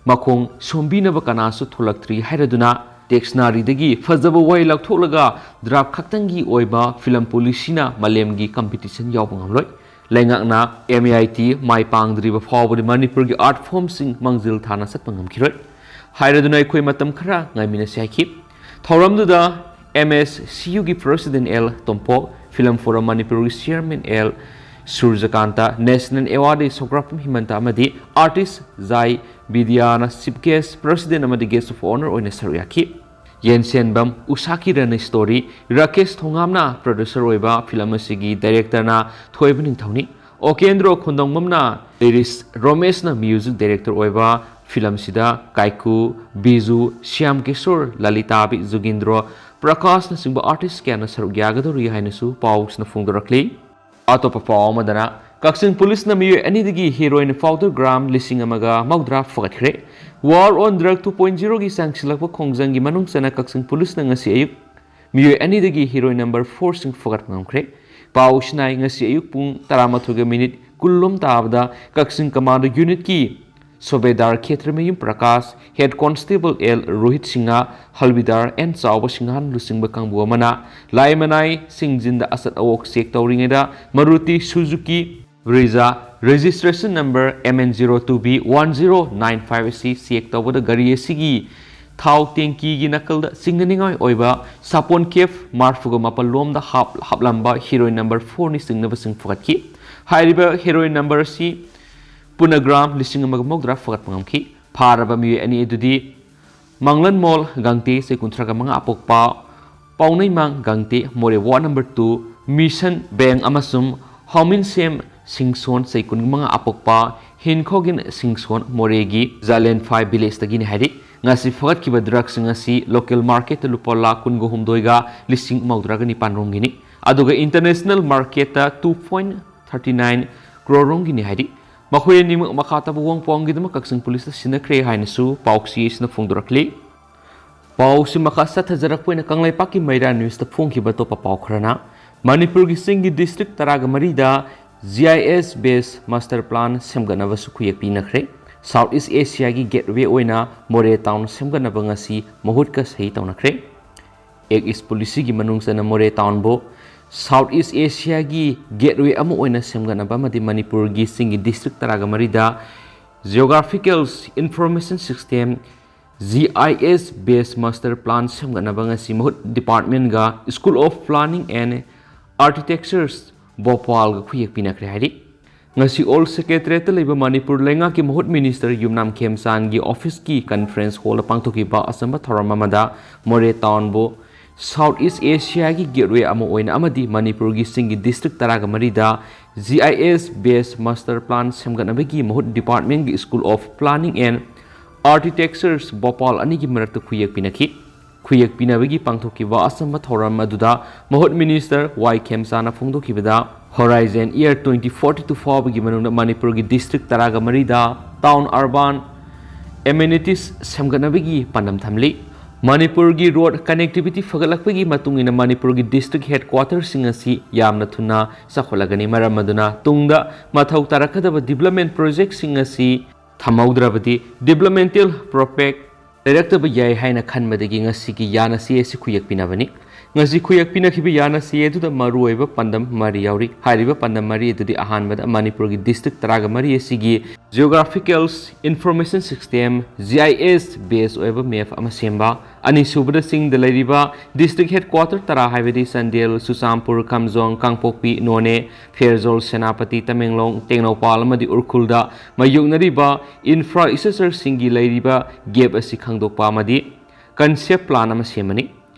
ꯃꯈꯣꯡ ꯁꯣꯝꯕꯤꯅꯕ ꯀꯅꯥꯁꯨ ꯊꯣꯛꯂꯛꯇ꯭ꯔꯤ ꯍꯥꯏꯔꯗꯨꯅ dictionary ꯗꯒꯤ ꯐꯖꯕ ꯋꯥꯍꯩ ꯂꯧꯊꯣꯛꯂꯒ draft ꯈꯛꯇꯪꯒꯤ ꯑꯣꯏꯕ film policy ꯅ ꯃꯥꯂꯦꯝꯒꯤ competition ꯌꯥꯎꯕ ꯉꯝꯂꯣꯏ꯫ ꯂꯩꯉꯥꯛꯅ M A I T ꯃꯥꯏ ꯄꯥꯡꯗ꯭ꯔꯤꯕ ꯐꯥꯎꯕꯗꯤ ꯃꯅꯤꯄꯨꯔꯒꯤ art form ꯁꯤꯡ ꯃꯥꯡꯖꯤꯜ ꯊꯥꯅ ꯆꯠꯄ ꯉꯝꯈꯤꯔꯣꯏ꯫ ꯍꯥꯏꯔꯗꯨꯅ ꯑꯩꯈꯣꯏ ꯃꯇꯝ ꯈꯔ ꯉꯥꯏꯃꯤꯟꯅꯁꯤ ꯍꯥꯏꯈꯤ꯫ ꯊꯧꯔꯝꯗꯨꯗ M S C U ꯒꯤ President L Tompok, Film Forum ꯃꯅꯤꯄꯨꯔꯒꯤ Chairman L ꯁꯨꯔꯖꯀꯥꯟꯇ, National Awardee ꯁꯣꯒ꯭ꯔꯥꯛꯄꯝ ꯍꯤꯃꯟꯇ ꯑꯃꯗꯤ artist ꯖꯥꯏ ꯕꯤꯗ꯭ꯌꯥꯅ Chief Guest, President ꯑꯃꯗꯤ Guest of Honour ꯑꯣꯏꯅ ꯁꯔꯨꯛ ꯌꯥꯈꯤ꯫ ꯌꯦꯟꯁꯦꯟꯕꯝ ꯎꯁꯥ ꯀꯤꯔꯟ story, ꯔꯥꯀꯦꯁ ꯊꯣꯉꯥꯝꯅ producer ꯑꯣꯏꯕ film ꯑꯁꯤꯒꯤ director ꯅ ꯊꯣꯏꯕ ꯅꯤꯡꯊꯧꯅꯤ꯫ ꯑꯣꯀꯦꯟꯗ꯭ꯔꯣ ꯈꯨꯟꯗꯣꯡꯕꯝꯅ lyricist, ꯔꯣꯃꯦꯁꯅ music director ꯑꯣꯏꯕ film ꯁꯤꯗ ꯀꯥꯏꯀꯨ, ꯕꯤꯖꯨ, ꯁ꯭ꯌꯥꯝ ꯀꯤꯁꯣꯔ, ꯂꯂꯤꯇꯥꯕꯤ, ꯖꯨꯒꯤꯟꯗ꯭ꯔꯣ, ꯄ꯭ꯔꯀꯥꯁꯅꯆꯤꯡꯕ artist ꯀꯌꯥꯅ ꯁꯔꯨꯛ ꯌꯥꯒꯗꯧꯔꯤ ꯍꯥꯏꯅꯁꯨ ꯄꯥꯎꯁꯤꯅ ꯐꯣꯡꯗꯣꯔꯛꯂꯤ꯫ ꯑꯇꯣꯞꯄ ꯄꯥꯎ ꯑꯃꯗꯅ, ꯀꯛꯆꯤꯡ ꯄꯨꯂꯤꯁꯅ ꯃꯤꯑꯣꯏ ꯑꯅꯤꯗꯒꯤ heroin powder gram ꯂꯤꯁꯤꯡ ꯑꯃꯒ ꯃꯧꯗ꯭ꯔꯥ ꯐꯒꯠꯈ꯭ꯔꯦ꯫ War on Drug two point zero ꯒꯤ ꯆꯪꯁꯤꯜꯂꯛꯄ ꯈꯣꯡꯖꯪꯒꯤ ꯃꯅꯨꯡ ꯆꯟꯅ ꯀꯛꯆꯤꯡ ꯄꯨꯂꯤꯁꯅ ꯉꯁꯤ ꯑꯌꯨꯛ ꯃꯤꯑꯣꯏ ꯑꯅꯤꯗꯒꯤ heroin number four ꯁꯤꯡ ꯐꯒꯠꯄ ꯉꯝꯈ꯭ꯔꯦ꯫ ꯄꯥꯎ ꯁꯤꯅꯥꯏ ꯉꯁꯤ ꯑꯌꯨꯛ ꯄꯨꯡ ꯇꯔꯥꯃꯥꯊꯣꯏꯒ minute ꯀꯨꯟꯂꯣꯝ ꯇꯥꯕꯗ ꯀꯛꯆꯤꯡ Commando Unit ꯀꯤ subedar Khetramayum Prakash, Head Constable L Rohit Singh, havildar N Chaoba ꯁꯤꯡꯍꯥꯟ ꯂꯨꯆꯤꯡꯕ ꯀꯥꯡꯕꯨ ꯑꯃꯅ ꯂꯥꯏꯃꯅꯥꯏ ꯁꯤꯡꯖꯤꯟꯗ ꯑꯁꯠ ꯑꯋꯣꯛ check ꯇꯧꯔꯤꯉꯩꯗ Maruti Suzuki Brezza, registration number M N zero two B one zero nine five ꯑꯁꯤ check ꯇꯧꯕꯗ ꯒꯥꯔꯤ ꯑꯁꯤꯒꯤ ꯊꯥꯎ tanky ꯒꯤ ꯅꯥꯀꯜꯗ ꯆꯤꯡꯅꯅꯤꯡꯉꯥꯏ ꯑꯣꯏꯕ ꯁꯥꯄꯣꯟ case ꯃꯔꯐꯨꯒ ꯃꯥꯄꯜ ꯂꯣꯝꯗ ꯍꯥꯞ-, ꯍꯥꯞꯂꯝꯕ heroin number four ꯅꯤ ꯆꯤꯡꯅꯕꯁꯤꯡ ꯐꯒꯠꯈꯤ꯫ ꯍꯥꯏꯔꯤꯕ heroin number ꯑꯁꯤ ꯄꯨꯟꯅ gram ꯂꯤꯁꯤꯡ ꯑꯃꯒ ꯃꯧꯗ꯭ꯔꯥ ꯐꯒꯠꯄ ꯉꯝꯈꯤ꯫ ꯐꯥꯔꯕ ꯃꯤꯑꯣꯏ ꯑꯅꯤ ꯑꯗꯨꯗꯤ ꯃꯪꯂꯟꯃꯣꯜ ꯒꯪꯇꯦ, ꯆꯍꯤ ꯀꯨꯟꯊ꯭ꯔꯥꯒ ꯃꯉꯥ ꯑꯄꯣꯛꯄ, ꯄꯥꯎꯅꯩꯃꯥꯡ ꯒꯪꯇꯦ, ꯃꯣꯔꯦ ward number two, Mission Bank ꯑꯃꯁꯨꯡ ꯍꯥꯎꯃꯤꯟꯁꯦꯝ ꯁꯤꯡꯁꯣꯟ, ꯆꯍꯤ ꯀꯨꯟꯃꯉꯥ ꯑꯄꯣꯛꯄ ꯍꯤꯟꯈꯣꯒꯤꯟ ꯁꯤꯡꯁꯣꯟ, ꯃꯣꯔꯦꯒꯤ ꯖꯥꯂꯦꯟꯐꯥꯏ ꯚꯤꯂꯦꯖꯇꯒꯤꯅꯤ ꯍꯥꯏꯔꯤ꯫ ꯉꯁꯤ ꯐꯒꯠꯈꯤꯕ ꯗ꯭ꯔꯒꯁꯤꯡ ꯑꯁꯤ ꯂꯣꯀꯦꯜ ꯃꯥꯔꯀꯦꯠꯇ ꯂꯨꯄꯥ ꯂꯥꯈ ꯀꯨꯟꯒ ꯍꯨꯝꯗꯣꯏꯒ ꯂꯤꯁꯤꯡ ꯃꯧꯗ꯭ꯔꯥꯒ ꯅꯤꯄꯥꯟ ꯔꯣꯝꯒꯤꯅꯤ, ꯑꯗꯨꯒ ꯏꯟꯇꯔꯅꯦꯁꯅꯦꯜ ꯃꯥꯔꯀꯦꯠꯇ two point thirty nine crore ꯔꯣꯝꯒꯤꯅꯤ ꯍꯥꯏꯔꯤ꯫ ꯃꯈꯣꯏ ꯑꯅꯤꯃꯛ ꯃꯈꯥ ꯇꯥꯕ ꯋꯥꯍꯪ ꯄꯥꯎꯍꯪꯒꯤꯗꯃꯛ ꯀꯛꯆꯤꯡ ꯄꯨꯂꯤꯁꯇ ꯁꯤꯟꯅꯈ꯭ꯔꯦ ꯍꯥꯏꯅꯁꯨ ꯄꯥꯎꯆꯦ ꯑꯁꯤꯅ ꯐꯣꯡꯗꯣꯔꯛꯂꯤ꯫ ꯄꯥꯎꯁꯤ ꯃꯈꯥ ꯆꯠꯊꯖꯔꯛꯄ ꯑꯣꯏꯅ ꯀꯪꯂꯩꯄꯥꯛꯀꯤ ꯃꯩꯔꯥ ꯅ꯭ꯌꯨꯁꯇ ꯐꯣꯡꯈꯤꯕ ꯑꯇꯣꯞꯄ ꯄꯥꯎ ꯈꯔꯅ, ꯃꯅꯤꯄꯨꯔꯒꯤ ꯆꯤꯡꯒꯤ ꯗꯤꯁꯇ꯭ꯔꯤꯛ ꯇꯔꯥꯒ ꯃꯔꯤꯗ G I S based master plan ꯁꯦꯝꯒꯠꯅꯕꯁꯨ ꯈꯨꯌꯦꯛ ꯄꯤꯅꯈ꯭ꯔꯦ꯫ ꯁꯥꯎꯠ ꯏꯁ ꯑꯦꯁꯤꯌꯥꯒꯤ ꯒꯦꯠꯋꯦ ꯑꯣꯏꯅ ꯃꯣꯔꯦ ꯇꯥꯎꯟ ꯁꯦꯝꯒꯠꯅꯕ ꯉꯁꯤ ꯃꯍꯨꯠꯀ ꯁꯍꯤ ꯇꯧꯅꯈ꯭ꯔꯦ꯫ ꯑꯦꯛ ꯏꯁ ꯄꯣꯂꯤꯁꯤꯒꯤ ꯃꯅꯨꯡ ꯆꯟꯅ ꯃꯣꯔꯦ ꯇꯥꯎꯟꯕꯨ ꯁꯥꯎꯠ ꯏꯁ ꯑꯦꯁꯤꯌꯥꯒꯤ ꯒꯦꯠꯋꯦ ꯑꯃ ꯑꯣꯏꯅ ꯁꯦꯝꯒꯠꯅꯕ ꯑꯃꯗꯤ ꯃꯅꯤꯄꯨꯔꯒꯤ ꯆꯤꯡꯒꯤ ꯗꯤꯁꯇ꯭ꯔꯤꯛ ꯇꯔꯥꯒ ꯃꯔꯤꯗ Geographical Information System, G I S based master plan ꯁꯦꯝꯒꯠꯅꯕ ꯉꯁꯤ ꯃꯍꯨꯠ ꯗꯤꯄꯥꯔꯠꯃꯦꯟꯒ School of Planning and Architectures, ꯚꯣꯄꯥꯜꯒ ꯈꯨꯌꯦꯛ ꯄꯤꯅꯈ꯭ꯔꯦ ꯍꯥꯏꯔꯤ꯫ ꯉꯁꯤ ꯑꯣꯜ ꯁꯦꯀ꯭ꯔꯦꯇꯔꯤꯌꯦꯠꯇ ꯂꯩꯕ ꯃꯅꯤꯄꯨꯔ ꯂꯩꯉꯥꯛꯀꯤ ꯃꯍꯨꯠ ꯃꯤꯅꯤꯁꯇꯔ ꯌꯨꯝꯅꯥꯝ ꯈꯦꯝꯆꯥꯟꯒꯤ ꯑꯣꯐꯤꯁꯀꯤ ꯀꯟꯐꯔꯦꯟꯁ ꯍꯣꯜꯗ ꯄꯥꯡꯊꯣꯛꯈꯤꯕ ꯑꯆꯝꯕ ꯊꯧꯔꯝ ꯑꯃꯗ ꯃꯣꯔꯦ ꯇꯥꯎꯟꯕꯨ ꯁꯥꯎꯠ ꯏꯁ ꯑꯦꯁꯤꯌꯥꯒꯤ ꯒꯦꯠꯋꯦ ꯑꯃ ꯑꯣꯏꯅ ꯑꯃꯗꯤ ꯃꯅꯤꯄꯨꯔꯒꯤ ꯆꯤꯡꯒꯤ ꯗꯤꯁꯇ꯭ꯔꯤꯛ ꯇꯔꯥꯒ ꯃꯔꯤꯗ G I S based master plan ꯁꯦꯝꯒꯠꯅꯕꯒꯤ ꯃꯍꯨꯠ ꯗꯤꯄꯥꯔꯠꯃꯦꯟꯒꯤ School of Planning and Architectures, Bhopal ꯑꯅꯤꯒꯤ ꯃꯔꯛꯇ ꯈꯨꯌꯦꯛ ꯄꯤꯅꯈꯤ꯫ ꯈꯨꯌꯦꯛ ꯄꯤꯅꯕꯒꯤ ꯄꯥꯡꯊꯣꯛꯈꯤꯕ ꯑꯆꯝꯕ ꯊꯧꯔꯝ ꯑꯗꯨꯗ ꯃꯍꯨꯠ ꯃꯤꯅꯤꯁꯇꯔ ꯋꯥꯏ ꯈꯦꯝꯆꯥꯅ ꯐꯣꯡꯗꯣꯛꯈꯤꯕꯗ, Horizon Year twenty forty-two ꯐꯥꯎꯕꯒꯤ ꯃꯅꯨꯡꯗ ꯃꯅꯤꯄꯨꯔꯒꯤ ꯗꯤꯁꯇ꯭ꯔꯤꯛ ꯇꯔꯥꯒ ꯃꯔꯤꯗ ꯇꯥꯎꯟ ꯑꯔꯕꯥꯟ ꯑꯦꯃꯦꯅꯤꯇꯤꯁ ꯁꯦꯝꯒꯠꯅꯕꯒꯤ ꯄꯥꯟꯗꯝ ꯊꯝꯂꯤ꯫ ꯃꯅꯤꯄꯨꯔꯒꯤ ꯔꯣꯗ ꯀꯅꯦꯛꯇꯤꯚꯤꯇꯤ ꯐꯒꯠꯂꯛꯄꯒꯤ ꯃꯇꯨꯡ ꯏꯟꯅ ꯃꯅꯤꯄꯨꯔꯒꯤ ꯗꯤꯁꯇ꯭ꯔꯤꯛ ꯍꯦꯗꯀ꯭ꯋꯥꯇꯔꯁꯤꯡ ꯑꯁꯤ ꯌꯥꯝꯅ ꯊꯨꯅ ꯆꯥꯎꯈꯠꯂꯒꯅꯤ꯫ ꯃꯔꯝ ꯑꯗꯨꯅ ꯇꯨꯡꯗ ꯃꯊꯧ ꯇꯥꯔꯛꯀꯗꯕ ꯗꯤꯕ꯭ꯂꯞꯃꯦꯟ ꯄ꯭ꯔꯣꯖꯦꯛꯁꯤꯡ ꯑꯁꯤ ꯊꯝꯍꯧꯗ꯭ꯔꯕꯗꯤ ꯗꯤꯕ꯭ꯂꯞꯃꯦꯟꯇꯦꯜ ꯄ꯭ꯔꯣꯁꯄꯦꯛ ꯂꯩꯔꯛꯇꯕ ꯌꯥꯏ ꯍꯥꯏꯅ ꯈꯟꯕꯗꯒꯤ ꯉꯁꯤꯒꯤ ꯌꯥꯅ ꯆꯦ ꯑꯁꯤ ꯈꯨꯌꯦꯛ ꯄꯤꯅꯕꯅꯤ꯫ ꯉꯁꯤ ꯈꯨꯌꯦꯛ ꯄꯤꯅꯈꯤꯕ ꯌꯥꯅ ꯆꯦ ꯑꯗꯨꯗ ꯃꯔꯨꯑꯣꯏꯕ ꯄꯥꯟꯗꯝ ꯃꯔꯤ ꯌꯥꯎꯔꯤ꯫ ꯍꯥꯏꯔꯤꯕ ꯄꯥꯟꯗꯝ ꯃꯔꯤ ꯑꯗꯨꯗꯤ ꯑꯍꯥꯟꯕꯗ ꯃꯅꯤꯄꯨꯔꯒꯤ ꯗꯤꯁꯇ꯭ꯔꯤꯛ ꯇꯔꯥꯒ ꯃꯔꯤ ꯑꯁꯤꯒꯤ Geographical Information System, G I S based ꯑꯣꯏꯕ ꯃꯦꯞ ꯑꯃ ꯁꯦꯝꯕ, ꯑꯅꯤꯁꯨꯕꯗ ꯆꯤꯡꯗ ꯂꯩꯔꯤꯕ ꯗꯤꯁꯇ꯭ꯔꯤꯛ ꯍꯦꯗꯀ꯭ꯋꯥꯇꯔ ꯇꯔꯥ ꯍꯥꯏꯕꯗꯤ ꯆꯥꯟꯗꯦꯜ, ꯆꯨꯔꯆꯥꯟꯄꯨꯔ, ꯀꯥꯝꯖꯣꯡ, ꯀꯥꯡꯄꯣꯛꯄꯤ, ꯅꯣꯅꯦ, ꯐꯦꯔꯖꯣꯜ, ꯁꯦꯅꯥꯄꯇꯤ, ꯇꯃꯦꯡꯂꯣꯡ, ꯇꯦꯡꯅꯧꯄꯥꯜ ꯑꯃꯗꯤ ꯎꯈ꯭ꯔꯨꯜꯗ ꯃꯥꯌꯣꯛꯅꯔꯤꯕ ꯏꯟꯐ꯭ꯔꯥ ꯁ꯭ꯇ꯭ꯔꯛꯆꯔꯁꯤꯡꯒꯤ ꯂꯩꯔꯤꯕ ꯒꯦꯞ ꯑꯁꯤ ꯈꯪꯗꯣꯛꯄ ꯑꯃꯗꯤ ꯀꯟꯁꯦꯞ ꯄ꯭ꯂꯥꯟ ꯑꯃ ꯁꯦꯝꯕꯅꯤ꯫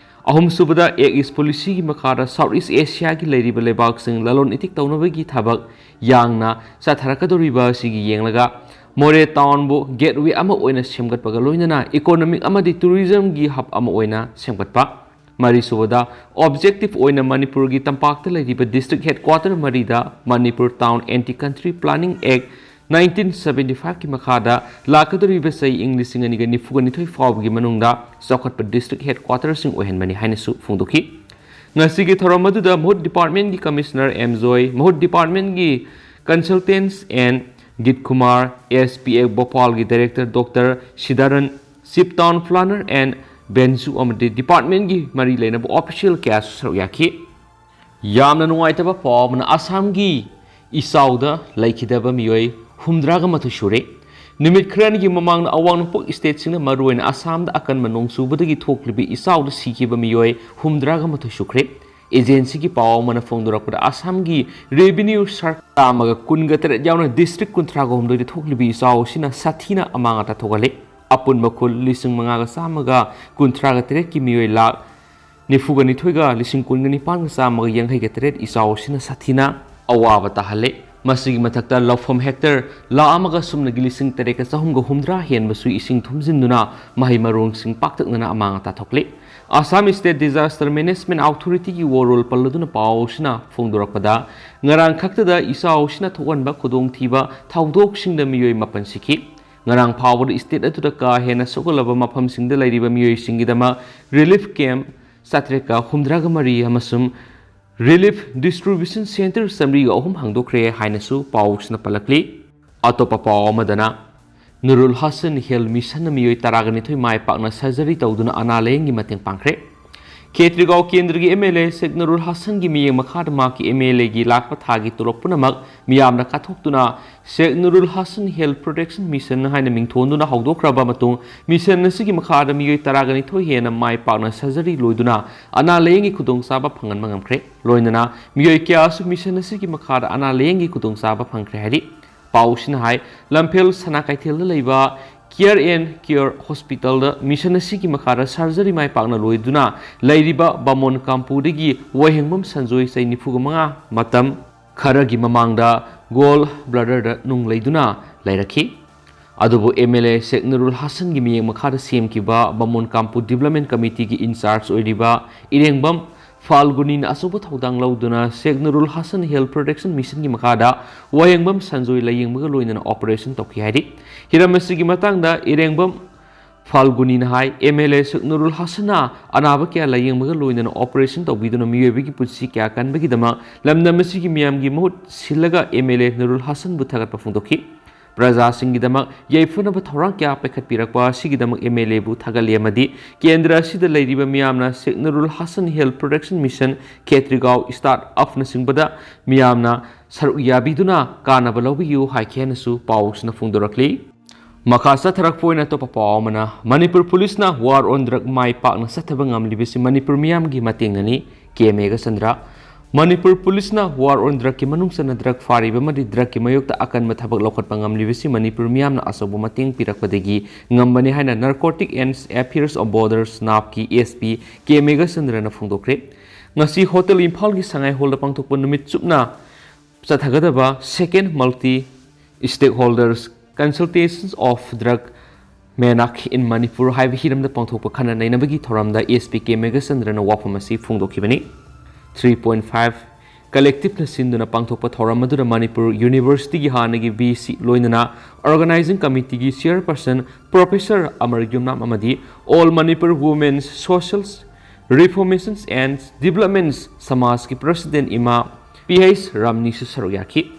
ꯑꯍꯨꯝꯁꯨꯕꯗ, Act East Policyꯒꯤ ꯃꯈꯥꯗ South East Asiaꯒꯤ ꯂꯩꯔꯤꯕ ꯂꯩꯕꯥꯛꯁꯤꯡ ꯂꯂꯣꯟ ꯏꯇꯤꯛ ꯇꯧꯅꯕꯒꯤ ꯊꯕꯛ ꯌꯥꯡꯅ ꯆꯠꯊꯔꯛꯀꯗꯧꯔꯤꯕ ꯑꯁꯤꯒꯤ ꯌꯦꯡꯂꯒ, ꯃꯣꯔꯦ ꯇꯥꯎꯟꯕꯨ gateway ꯑꯃ ꯑꯣꯏꯅ ꯁꯦꯝꯒꯠꯄꯒ ꯂꯣꯏꯅꯅ economic ꯑꯃꯗꯤ tourismꯒꯤ hub ꯑꯃ ꯑꯣꯏꯅ ꯁꯦꯝꯒꯠꯄ꯫ ꯃꯔꯤꯁꯨꯕꯗ, objective ꯑꯣꯏꯅ ꯃꯅꯤꯄꯨꯔꯒꯤ ꯇꯝꯄꯥꯛꯇ ꯂꯩꯔꯤꯕ district headquarter ꯃꯔꯤꯗ Manipur Town Anti Country Planning Act nineteen seventy fiveꯀꯤ ꯃꯈꯥꯗ ꯂꯥꯛꯀꯗꯧꯔꯤꯕ ꯆꯍꯤ ꯏꯪ ꯂꯤꯁꯤꯡ ꯑꯅꯤꯒ ꯅꯤꯐꯨꯒ ꯅꯤꯊꯣꯏ ꯐꯥꯎꯕꯒꯤ ꯃꯅꯨꯡꯗ ꯆꯥꯎꯈꯠꯄ district headquarterꯁꯤꯡ ꯑꯣꯏꯍꯟꯕꯅꯤ ꯍꯥꯏꯅꯁꯨ ꯐꯣꯡꯗꯣꯛꯈꯤ꯫ ꯉꯁꯤꯒꯤ ꯊꯧꯔꯝ ꯑꯗꯨꯗ ꯃꯍꯨꯠ departmentꯀꯤ commissioner ꯑꯦꯝ ꯖꯣꯏ, ꯃꯍꯨꯠ departmentꯀꯤ consultants N Geet Kumar, S P F ꯚꯣꯄꯥꯜꯒꯤ director Doctor Sidharan, chief town planner N Benju ꯑꯃꯗꯤ departmentꯀꯤ ꯃꯔꯤ ꯂꯩꯅꯕ official ꯀꯌꯥꯁꯨ ꯁꯔꯨꯛ ꯌꯥꯈꯤ꯫ ꯌꯥꯝꯅ ꯅꯨꯡꯉꯥꯏꯇꯕ ꯄꯥꯎ ꯑꯃꯅ, ꯑꯁꯥꯝꯒꯤ ꯏꯆꯥꯎꯗ ꯂꯩꯈꯤꯗꯕ ꯃꯤꯑꯣꯏ ꯍꯨꯝꯗ꯭ꯔꯥꯒ ꯃꯥꯊꯣꯏ ꯁꯨꯔꯦ꯫ ꯅꯨꯃꯤꯠ ꯈꯔꯅꯤꯒꯤ ꯃꯃꯥꯡꯗ ꯑꯋꯥꯡ ꯅꯣꯡꯄꯣꯛ stateꯁꯤꯡꯅ, ꯃꯔꯨꯑꯣꯏꯅ ꯑꯁꯥꯝꯗ ꯑꯀꯟꯕ ꯅꯣꯡ ꯆꯨꯕꯗꯒꯤ ꯊꯣꯛꯂꯤꯕ ꯏꯆꯥꯎꯗ ꯁꯤꯈꯤꯕ ꯃꯤꯑꯣꯏ ꯍꯨꯝꯗ꯭ꯔꯥꯒ ꯃꯥꯊꯣꯏ ꯁꯨꯈ꯭ꯔꯦ꯫ Agencyꯒꯤ ꯄꯥꯎ ꯑꯃꯅ ꯐꯣꯡꯗꯣꯔꯛꯄꯗ, ꯑꯁꯥꯝꯒꯤ revenue ꯁꯔꯀꯥꯔ ꯆꯥꯝꯃꯒ ꯀꯨꯟꯒ ꯇꯔꯦꯠ ꯌꯥꯎꯅ district ꯀꯨꯟꯊ꯭ꯔꯥꯒ ꯍꯨꯝꯗꯣꯏꯗ ꯊꯣꯛꯂꯤꯕ ꯏꯆꯥꯎ ꯑꯁꯤꯅ ꯁꯥꯊꯤꯅ ꯑꯃꯥꯡ ꯑꯇꯥ ꯊꯣꯛꯍꯜꯂꯦ꯫ ꯑꯄꯨꯟꯕ ꯈꯨꯜ ꯂꯤꯁꯤꯡ ꯃꯉꯥꯒ ꯆꯥꯝꯃꯒ ꯀꯨꯟꯊ꯭ꯔꯥꯒ ꯇꯔꯦꯠꯀꯤ ꯃꯤꯑꯣꯏ ꯂꯥꯈ ꯅꯤꯐꯨꯒ ꯅꯤꯊꯣꯏꯒ ꯂꯤꯁꯤꯡ ꯀꯨꯟꯒ ꯅꯤꯄꯥꯟꯒ ꯆꯥꯝꯃꯒ ꯌꯥꯡꯈꯩꯒ ꯇꯔꯦꯠ ꯏꯆꯥꯎ ꯑꯁꯤꯅ ꯁꯥꯊꯤꯅ ꯑꯋꯥꯕ ꯇꯥꯍꯜꯂꯦ꯫ ꯃꯁꯤꯒꯤ ꯃꯊꯛꯇ ꯂꯧꯐꯝ hectare ꯂꯥꯈ ꯑꯃꯒ ꯁꯨꯞꯅꯒꯤ ꯂꯤꯁꯤꯡ ꯇꯔꯦꯠꯀ ꯆꯍꯨꯝꯒ ꯍꯨꯝꯗ꯭ꯔꯥ ꯍꯦꯟꯕꯁꯨ ꯏꯁꯤꯡ ꯊꯨꯝꯖꯤꯟꯗꯨꯅ ꯃꯍꯩ ꯃꯔꯣꯡꯁꯤꯡ ꯄꯥꯛꯇꯛꯅꯅ ꯑꯃꯥꯡ ꯑꯇꯥ ꯊꯣꯛꯂꯦ꯫ Assam State Disaster Management Authorityꯒꯤ ꯋꯥꯔꯣꯜ ꯄꯜꯂꯗꯨꯅ ꯄꯥꯎ ꯑꯁꯤꯅ ꯐꯣꯡꯗꯣꯔꯛꯄꯗ, ꯉꯔꯥꯡ ꯈꯛꯇꯗ ꯏꯆꯥꯎ ꯑꯁꯤꯅ ꯊꯣꯛꯍꯟꯕ ꯈꯨꯗꯣꯡꯊꯤꯕ ꯊꯧꯗꯣꯛꯁꯤꯡꯗ ꯃꯤꯑꯣꯏ ꯃꯥꯄꯟ ꯁꯤꯈꯤ꯫ ꯉꯔꯥꯡ ꯐꯥꯎꯕꯗ state ꯑꯗꯨꯗ ꯀꯥ ꯍꯦꯟꯅ ꯁꯣꯛꯍꯜꯂꯕ ꯃꯐꯝꯁꯤꯡꯗ ꯂꯩꯔꯤꯕ ꯃꯤꯑꯣꯏꯁꯤꯡꯒꯤꯗꯃꯛ relief camp ꯆꯥꯇ꯭ꯔꯦꯠꯀ ꯍꯨꯝꯗ꯭ꯔꯥꯒ ꯃꯔꯤ ꯑꯃꯁꯨꯡ relief distribution centre ꯆꯥꯃꯔꯤꯒ ꯑꯍꯨꯝ ꯍꯥꯡꯗꯣꯛꯈ꯭ꯔꯦ ꯍꯥꯏꯅꯁꯨ ꯄꯥꯎꯁꯤꯅ ꯄꯜꯂꯛꯂꯤ꯫ ꯑꯇꯣꯞꯄ ꯄꯥꯎ ꯑꯃꯗꯅ, ꯅꯨꯔꯨꯜ ꯍꯁꯟ ꯍꯦꯜꯊ ꯃꯤꯁꯟꯅ ꯃꯤꯑꯣꯏ ꯇꯔꯥꯒ ꯅꯤꯊꯣꯏ ꯃꯥꯏ ꯄꯥꯛꯅ surgery ꯇꯧꯗꯨꯅ ꯑꯅꯥ ꯂꯥꯌꯦꯡꯒꯤ ꯃꯇꯦꯡ ꯄꯥꯡꯈ꯭ꯔꯦ꯫ ꯈꯦꯇ꯭ꯔꯤꯒꯥꯎ ꯀꯦꯟꯗ꯭ꯔꯒꯤ MLA ꯁꯦꯈ ꯅꯨꯔꯨꯜ ꯍꯁꯟꯒꯤ ꯃꯤꯠꯌꯦꯡ ꯃꯈꯥꯗ ꯃꯍꯥꯛꯀꯤ MLAꯒꯤ ꯂꯥꯛꯄ ꯊꯥꯒꯤ ꯇꯣꯂꯣꯞ ꯄꯨꯝꯅꯃꯛ ꯃꯤꯌꯥꯝꯅ ꯀꯥꯊꯣꯛꯇꯨꯅ ꯁꯦꯈ ꯅꯨꯔꯨꯜ ꯍꯁꯟ ꯍꯦꯜꯊ ꯄ꯭ꯔꯣꯇꯦꯛꯁꯟ ꯃꯤꯁꯟ ꯍꯥꯏꯅ ꯃꯤꯡꯊꯣꯟꯗꯨꯅ ꯍꯧꯗꯣꯛꯈ꯭ꯔꯕ ꯃꯇꯨꯡ, ꯃꯤꯁꯟ ꯑꯁꯤꯒꯤ ꯃꯈꯥꯗ ꯃꯤꯑꯣꯏ ꯇꯔꯥꯒ ꯅꯤꯊꯣꯏ ꯍꯦꯟꯅ ꯃꯥꯏ ꯄꯥꯛꯅ surgery ꯂꯣꯏꯗꯨꯅ ꯑꯅꯥ ꯂꯥꯌꯦꯡꯒꯤ ꯈꯨꯗꯣꯡꯆꯥꯕ ꯐꯪꯍꯟꯕ ꯉꯝꯈ꯭ꯔꯦ꯫ ꯂꯣꯏꯅꯅ ꯃꯤꯑꯣꯏ ꯀꯌꯥꯁꯨ ꯃꯤꯁꯟ ꯑꯁꯤꯒꯤ ꯃꯈꯥꯗ ꯑꯅꯥ ꯂꯥꯌꯦꯡꯒꯤ ꯈꯨꯗꯣꯡꯆꯥꯕ ꯐꯪꯈ꯭ꯔꯦ ꯍꯥꯏꯔꯤ꯫ ꯄꯥꯎꯁꯤꯅ ꯍꯥꯏ, ꯂꯝꯐꯦꯜ ꯁꯅꯥ ꯀꯩꯊꯦꯜꯗ ꯂꯩꯕ Care and Cure Hospitalꯗ mission ꯑꯁꯤꯒꯤ ꯃꯈꯥꯗ surgery ꯃꯥꯏ ꯄꯥꯛꯅ ꯂꯣꯏꯗꯨꯅ ꯂꯩꯔꯤꯕ ꯕꯥꯃꯣꯟ ꯀꯥꯝꯄꯨꯗꯒꯤ ꯋꯥꯍꯦꯡꯕꯝ ꯁꯟꯖꯣꯏ, ꯆꯍꯤ ꯅꯤꯐꯨꯒ ꯃꯉꯥ, ꯃꯇꯝ ꯈꯔꯒꯤ ꯃꯃꯥꯡꯗ gall bladderꯗ ꯅꯨꯡ ꯂꯩꯗꯨꯅ ꯂꯩꯔꯛꯈꯤ꯫ ꯑꯗꯨꯕꯨ MLA ꯁꯦꯈ ꯅꯨꯔꯨꯜ ꯍꯥꯁꯟꯒꯤ ꯃꯤꯠꯌꯦꯡ ꯃꯈꯥꯗ ꯁꯦꯝꯈꯤꯕ ꯕꯥꯃꯣꯟ ꯀꯥꯝꯄꯨ Development Committeeꯒꯤ in-charge ꯑꯣꯏꯔꯤꯕ ꯏꯔꯦꯡꯕꯝ ꯐꯥꯜꯒꯨꯅꯤꯅ ꯑꯆꯧꯕ ꯊꯧꯗꯥꯡ ꯂꯧꯗꯨꯅ ꯁꯦꯈ ꯅꯨꯔꯨꯜ ꯍꯥꯁꯟ Health Protection Missionꯒꯤ ꯃꯈꯥꯗ ꯋꯥꯍꯦꯡꯕꯝ ꯁꯟꯖꯣꯏ ꯂꯥꯌꯦꯡꯕꯒ ꯂꯣꯏꯅꯅ operation ꯇꯧꯈꯤ ꯍꯥꯏꯔꯤ꯫ ꯍꯤꯔꯝ ꯑꯁꯤꯒꯤ ꯃꯇꯥꯡꯗ ꯏꯔꯦꯡꯕꯝ ꯐꯥꯜꯒꯨꯅꯤꯅ ꯍꯥꯏ, MLA ꯁꯦꯈ ꯅꯨꯔꯨꯜ ꯍꯥꯁꯟꯅ ꯑꯅꯥꯕ ꯀꯌꯥ ꯂꯥꯌꯦꯡꯕꯒ ꯂꯣꯏꯅꯅ operation ꯇꯧꯕꯤꯗꯨꯅ ꯃꯤꯑꯣꯏꯕꯒꯤ ꯄꯨꯟꯁꯤ ꯀꯌꯥ ꯀꯟꯕꯒꯤꯗꯃꯛ ꯂꯝꯗꯝ ꯑꯁꯤꯒꯤ ꯃꯤꯌꯥꯝꯒꯤ ꯃꯍꯨꯠ ꯁꯤꯜꯂꯒ MLA ꯅꯨꯔꯨꯜ ꯍꯥꯁꯟꯕꯨ ꯊꯥꯒꯠꯄ ꯐꯣꯡꯗꯣꯛꯈꯤ꯫ ꯄ꯭ꯔꯖꯥꯁꯤꯡꯒꯤꯗꯃꯛ ꯌꯥꯏꯐꯅꯕ ꯊꯧꯔꯥꯡ ꯀꯌꯥ ꯄꯥꯏꯈꯠꯄꯤꯔꯛꯄ ꯑꯁꯤꯒꯤꯗꯃꯛ MLAꯕꯨ ꯊꯥꯒꯠꯂꯤ ꯑꯃꯗꯤ ꯀꯦꯟꯗ꯭ꯔ ꯑꯁꯤꯗ ꯂꯩꯔꯤꯕ ꯃꯤꯌꯥꯝꯅ ꯁꯦꯈ ꯅꯨꯔꯨꯜ ꯍꯥꯁꯟ Health Protection Mission, ꯈꯦꯇ꯭ꯔꯤꯒꯥꯎ start-upꯅꯆꯤꯡꯕꯗ ꯃꯤꯌꯥꯝꯅ ꯁꯔꯨꯛ ꯌꯥꯕꯤꯗꯨꯅ ꯀꯥꯟꯅꯕ ꯂꯧꯕꯤꯌꯨ ꯍꯥꯏꯈꯤ ꯍꯥꯏꯅꯁꯨ ꯄꯥꯎꯁꯤꯅ ꯐꯣꯡꯗꯣꯔꯛꯂꯤ꯫ ꯃꯈꯥ ꯆꯠꯊꯔꯛꯄ ꯑꯣꯏꯅ ꯑꯇꯣꯞꯄ ꯄꯥꯎ ꯑꯃꯅ, ꯃꯅꯤꯄꯨꯔ ꯄꯨꯂꯤꯁꯅ war on drug ꯃꯥꯏ ꯄꯥꯛꯅ ꯆꯠꯊꯕ ꯉꯝꯂꯤꯕꯁꯤ ꯃꯅꯤꯄꯨꯔ ꯃꯤꯌꯥꯝꯒꯤ ꯃꯇꯦꯡꯅꯅꯤ, ꯀꯦ ꯃꯦꯘꯆꯟꯗ꯭ꯔ꯫ ꯃꯅꯤꯄꯨꯔ ꯄꯨꯂꯤꯁꯅ war on drugꯀꯤ ꯃꯅꯨꯡ ꯆꯟꯅ drug ꯐꯥꯔꯤꯕ ꯑꯃꯗꯤ drugꯀꯤ ꯃꯥꯌꯣꯛꯇ ꯑꯀꯟꯕ ꯊꯕꯛ ꯂꯧꯈꯠꯄ ꯉꯝꯂꯤꯕꯁꯤ ꯃꯅꯤꯄꯨꯔ ꯃꯤꯌꯥꯝꯅ ꯑꯆꯧꯕ ꯃꯇꯦꯡ ꯄꯤꯔꯛꯄꯗꯒꯤ ꯉꯝꯕꯅꯤ ꯍꯥꯏꯅ Narcotic and Affairs of Borders, NAFBki, S P ꯀꯦ ꯃꯦꯘꯆꯟꯗ꯭ꯔꯅ ꯐꯣꯡꯗꯣꯛꯈ꯭ꯔꯦ꯫ ꯉꯁꯤ ꯍꯣꯇꯦꯜ ꯏꯝꯐꯥꯜꯒꯤ ꯁꯉꯥꯏ ꯍꯣꯜꯗ ꯄꯥꯡꯊꯣꯛꯄ ꯅꯨꯃꯤꯠ ꯆꯨꯞꯅ ꯆꯠꯊꯒꯗꯕ Second Multi Stakeholders Consultations of Drug Menace in Manipur ꯍꯥꯏꯕ ꯍꯤꯔꯝꯗ ꯄꯥꯡꯊꯣꯛꯄ ꯈꯟꯅ ꯅꯩꯅꯕꯒꯤ ꯊꯧꯔꯝꯗ S P ꯀꯦ ꯃꯦꯘꯆꯟꯗ꯭ꯔꯅ ꯋꯥꯐꯝ ꯑꯁꯤ ꯐꯣꯡꯗꯣꯛꯈꯤꯕꯅꯤ꯫ Three point five Collectiveꯅ ꯁꯤꯟꯗꯨꯅ ꯄꯥꯡꯊꯣꯛꯄ ꯊꯧꯔꯝ ꯑꯗꯨꯗ ꯃꯅꯤꯄꯨꯔ Universityꯒꯤ ꯍꯥꯟꯅꯒꯤ V C ꯂꯣꯏꯅꯅ Organizing Committeeꯒꯤ Chairperson Professor ꯑꯃꯔ ꯌꯨꯝꯅꯥꯝ ꯑꯃꯗꯤ All Manipur Women's Social Reformations and Developments ꯁꯃꯥꯖꯀꯤ President ꯏꯃꯥ ꯄꯤ ꯍꯩꯆ ꯔꯥꯝꯅꯤꯁꯨ ꯁꯔꯨꯛ ꯌꯥꯈꯤ꯫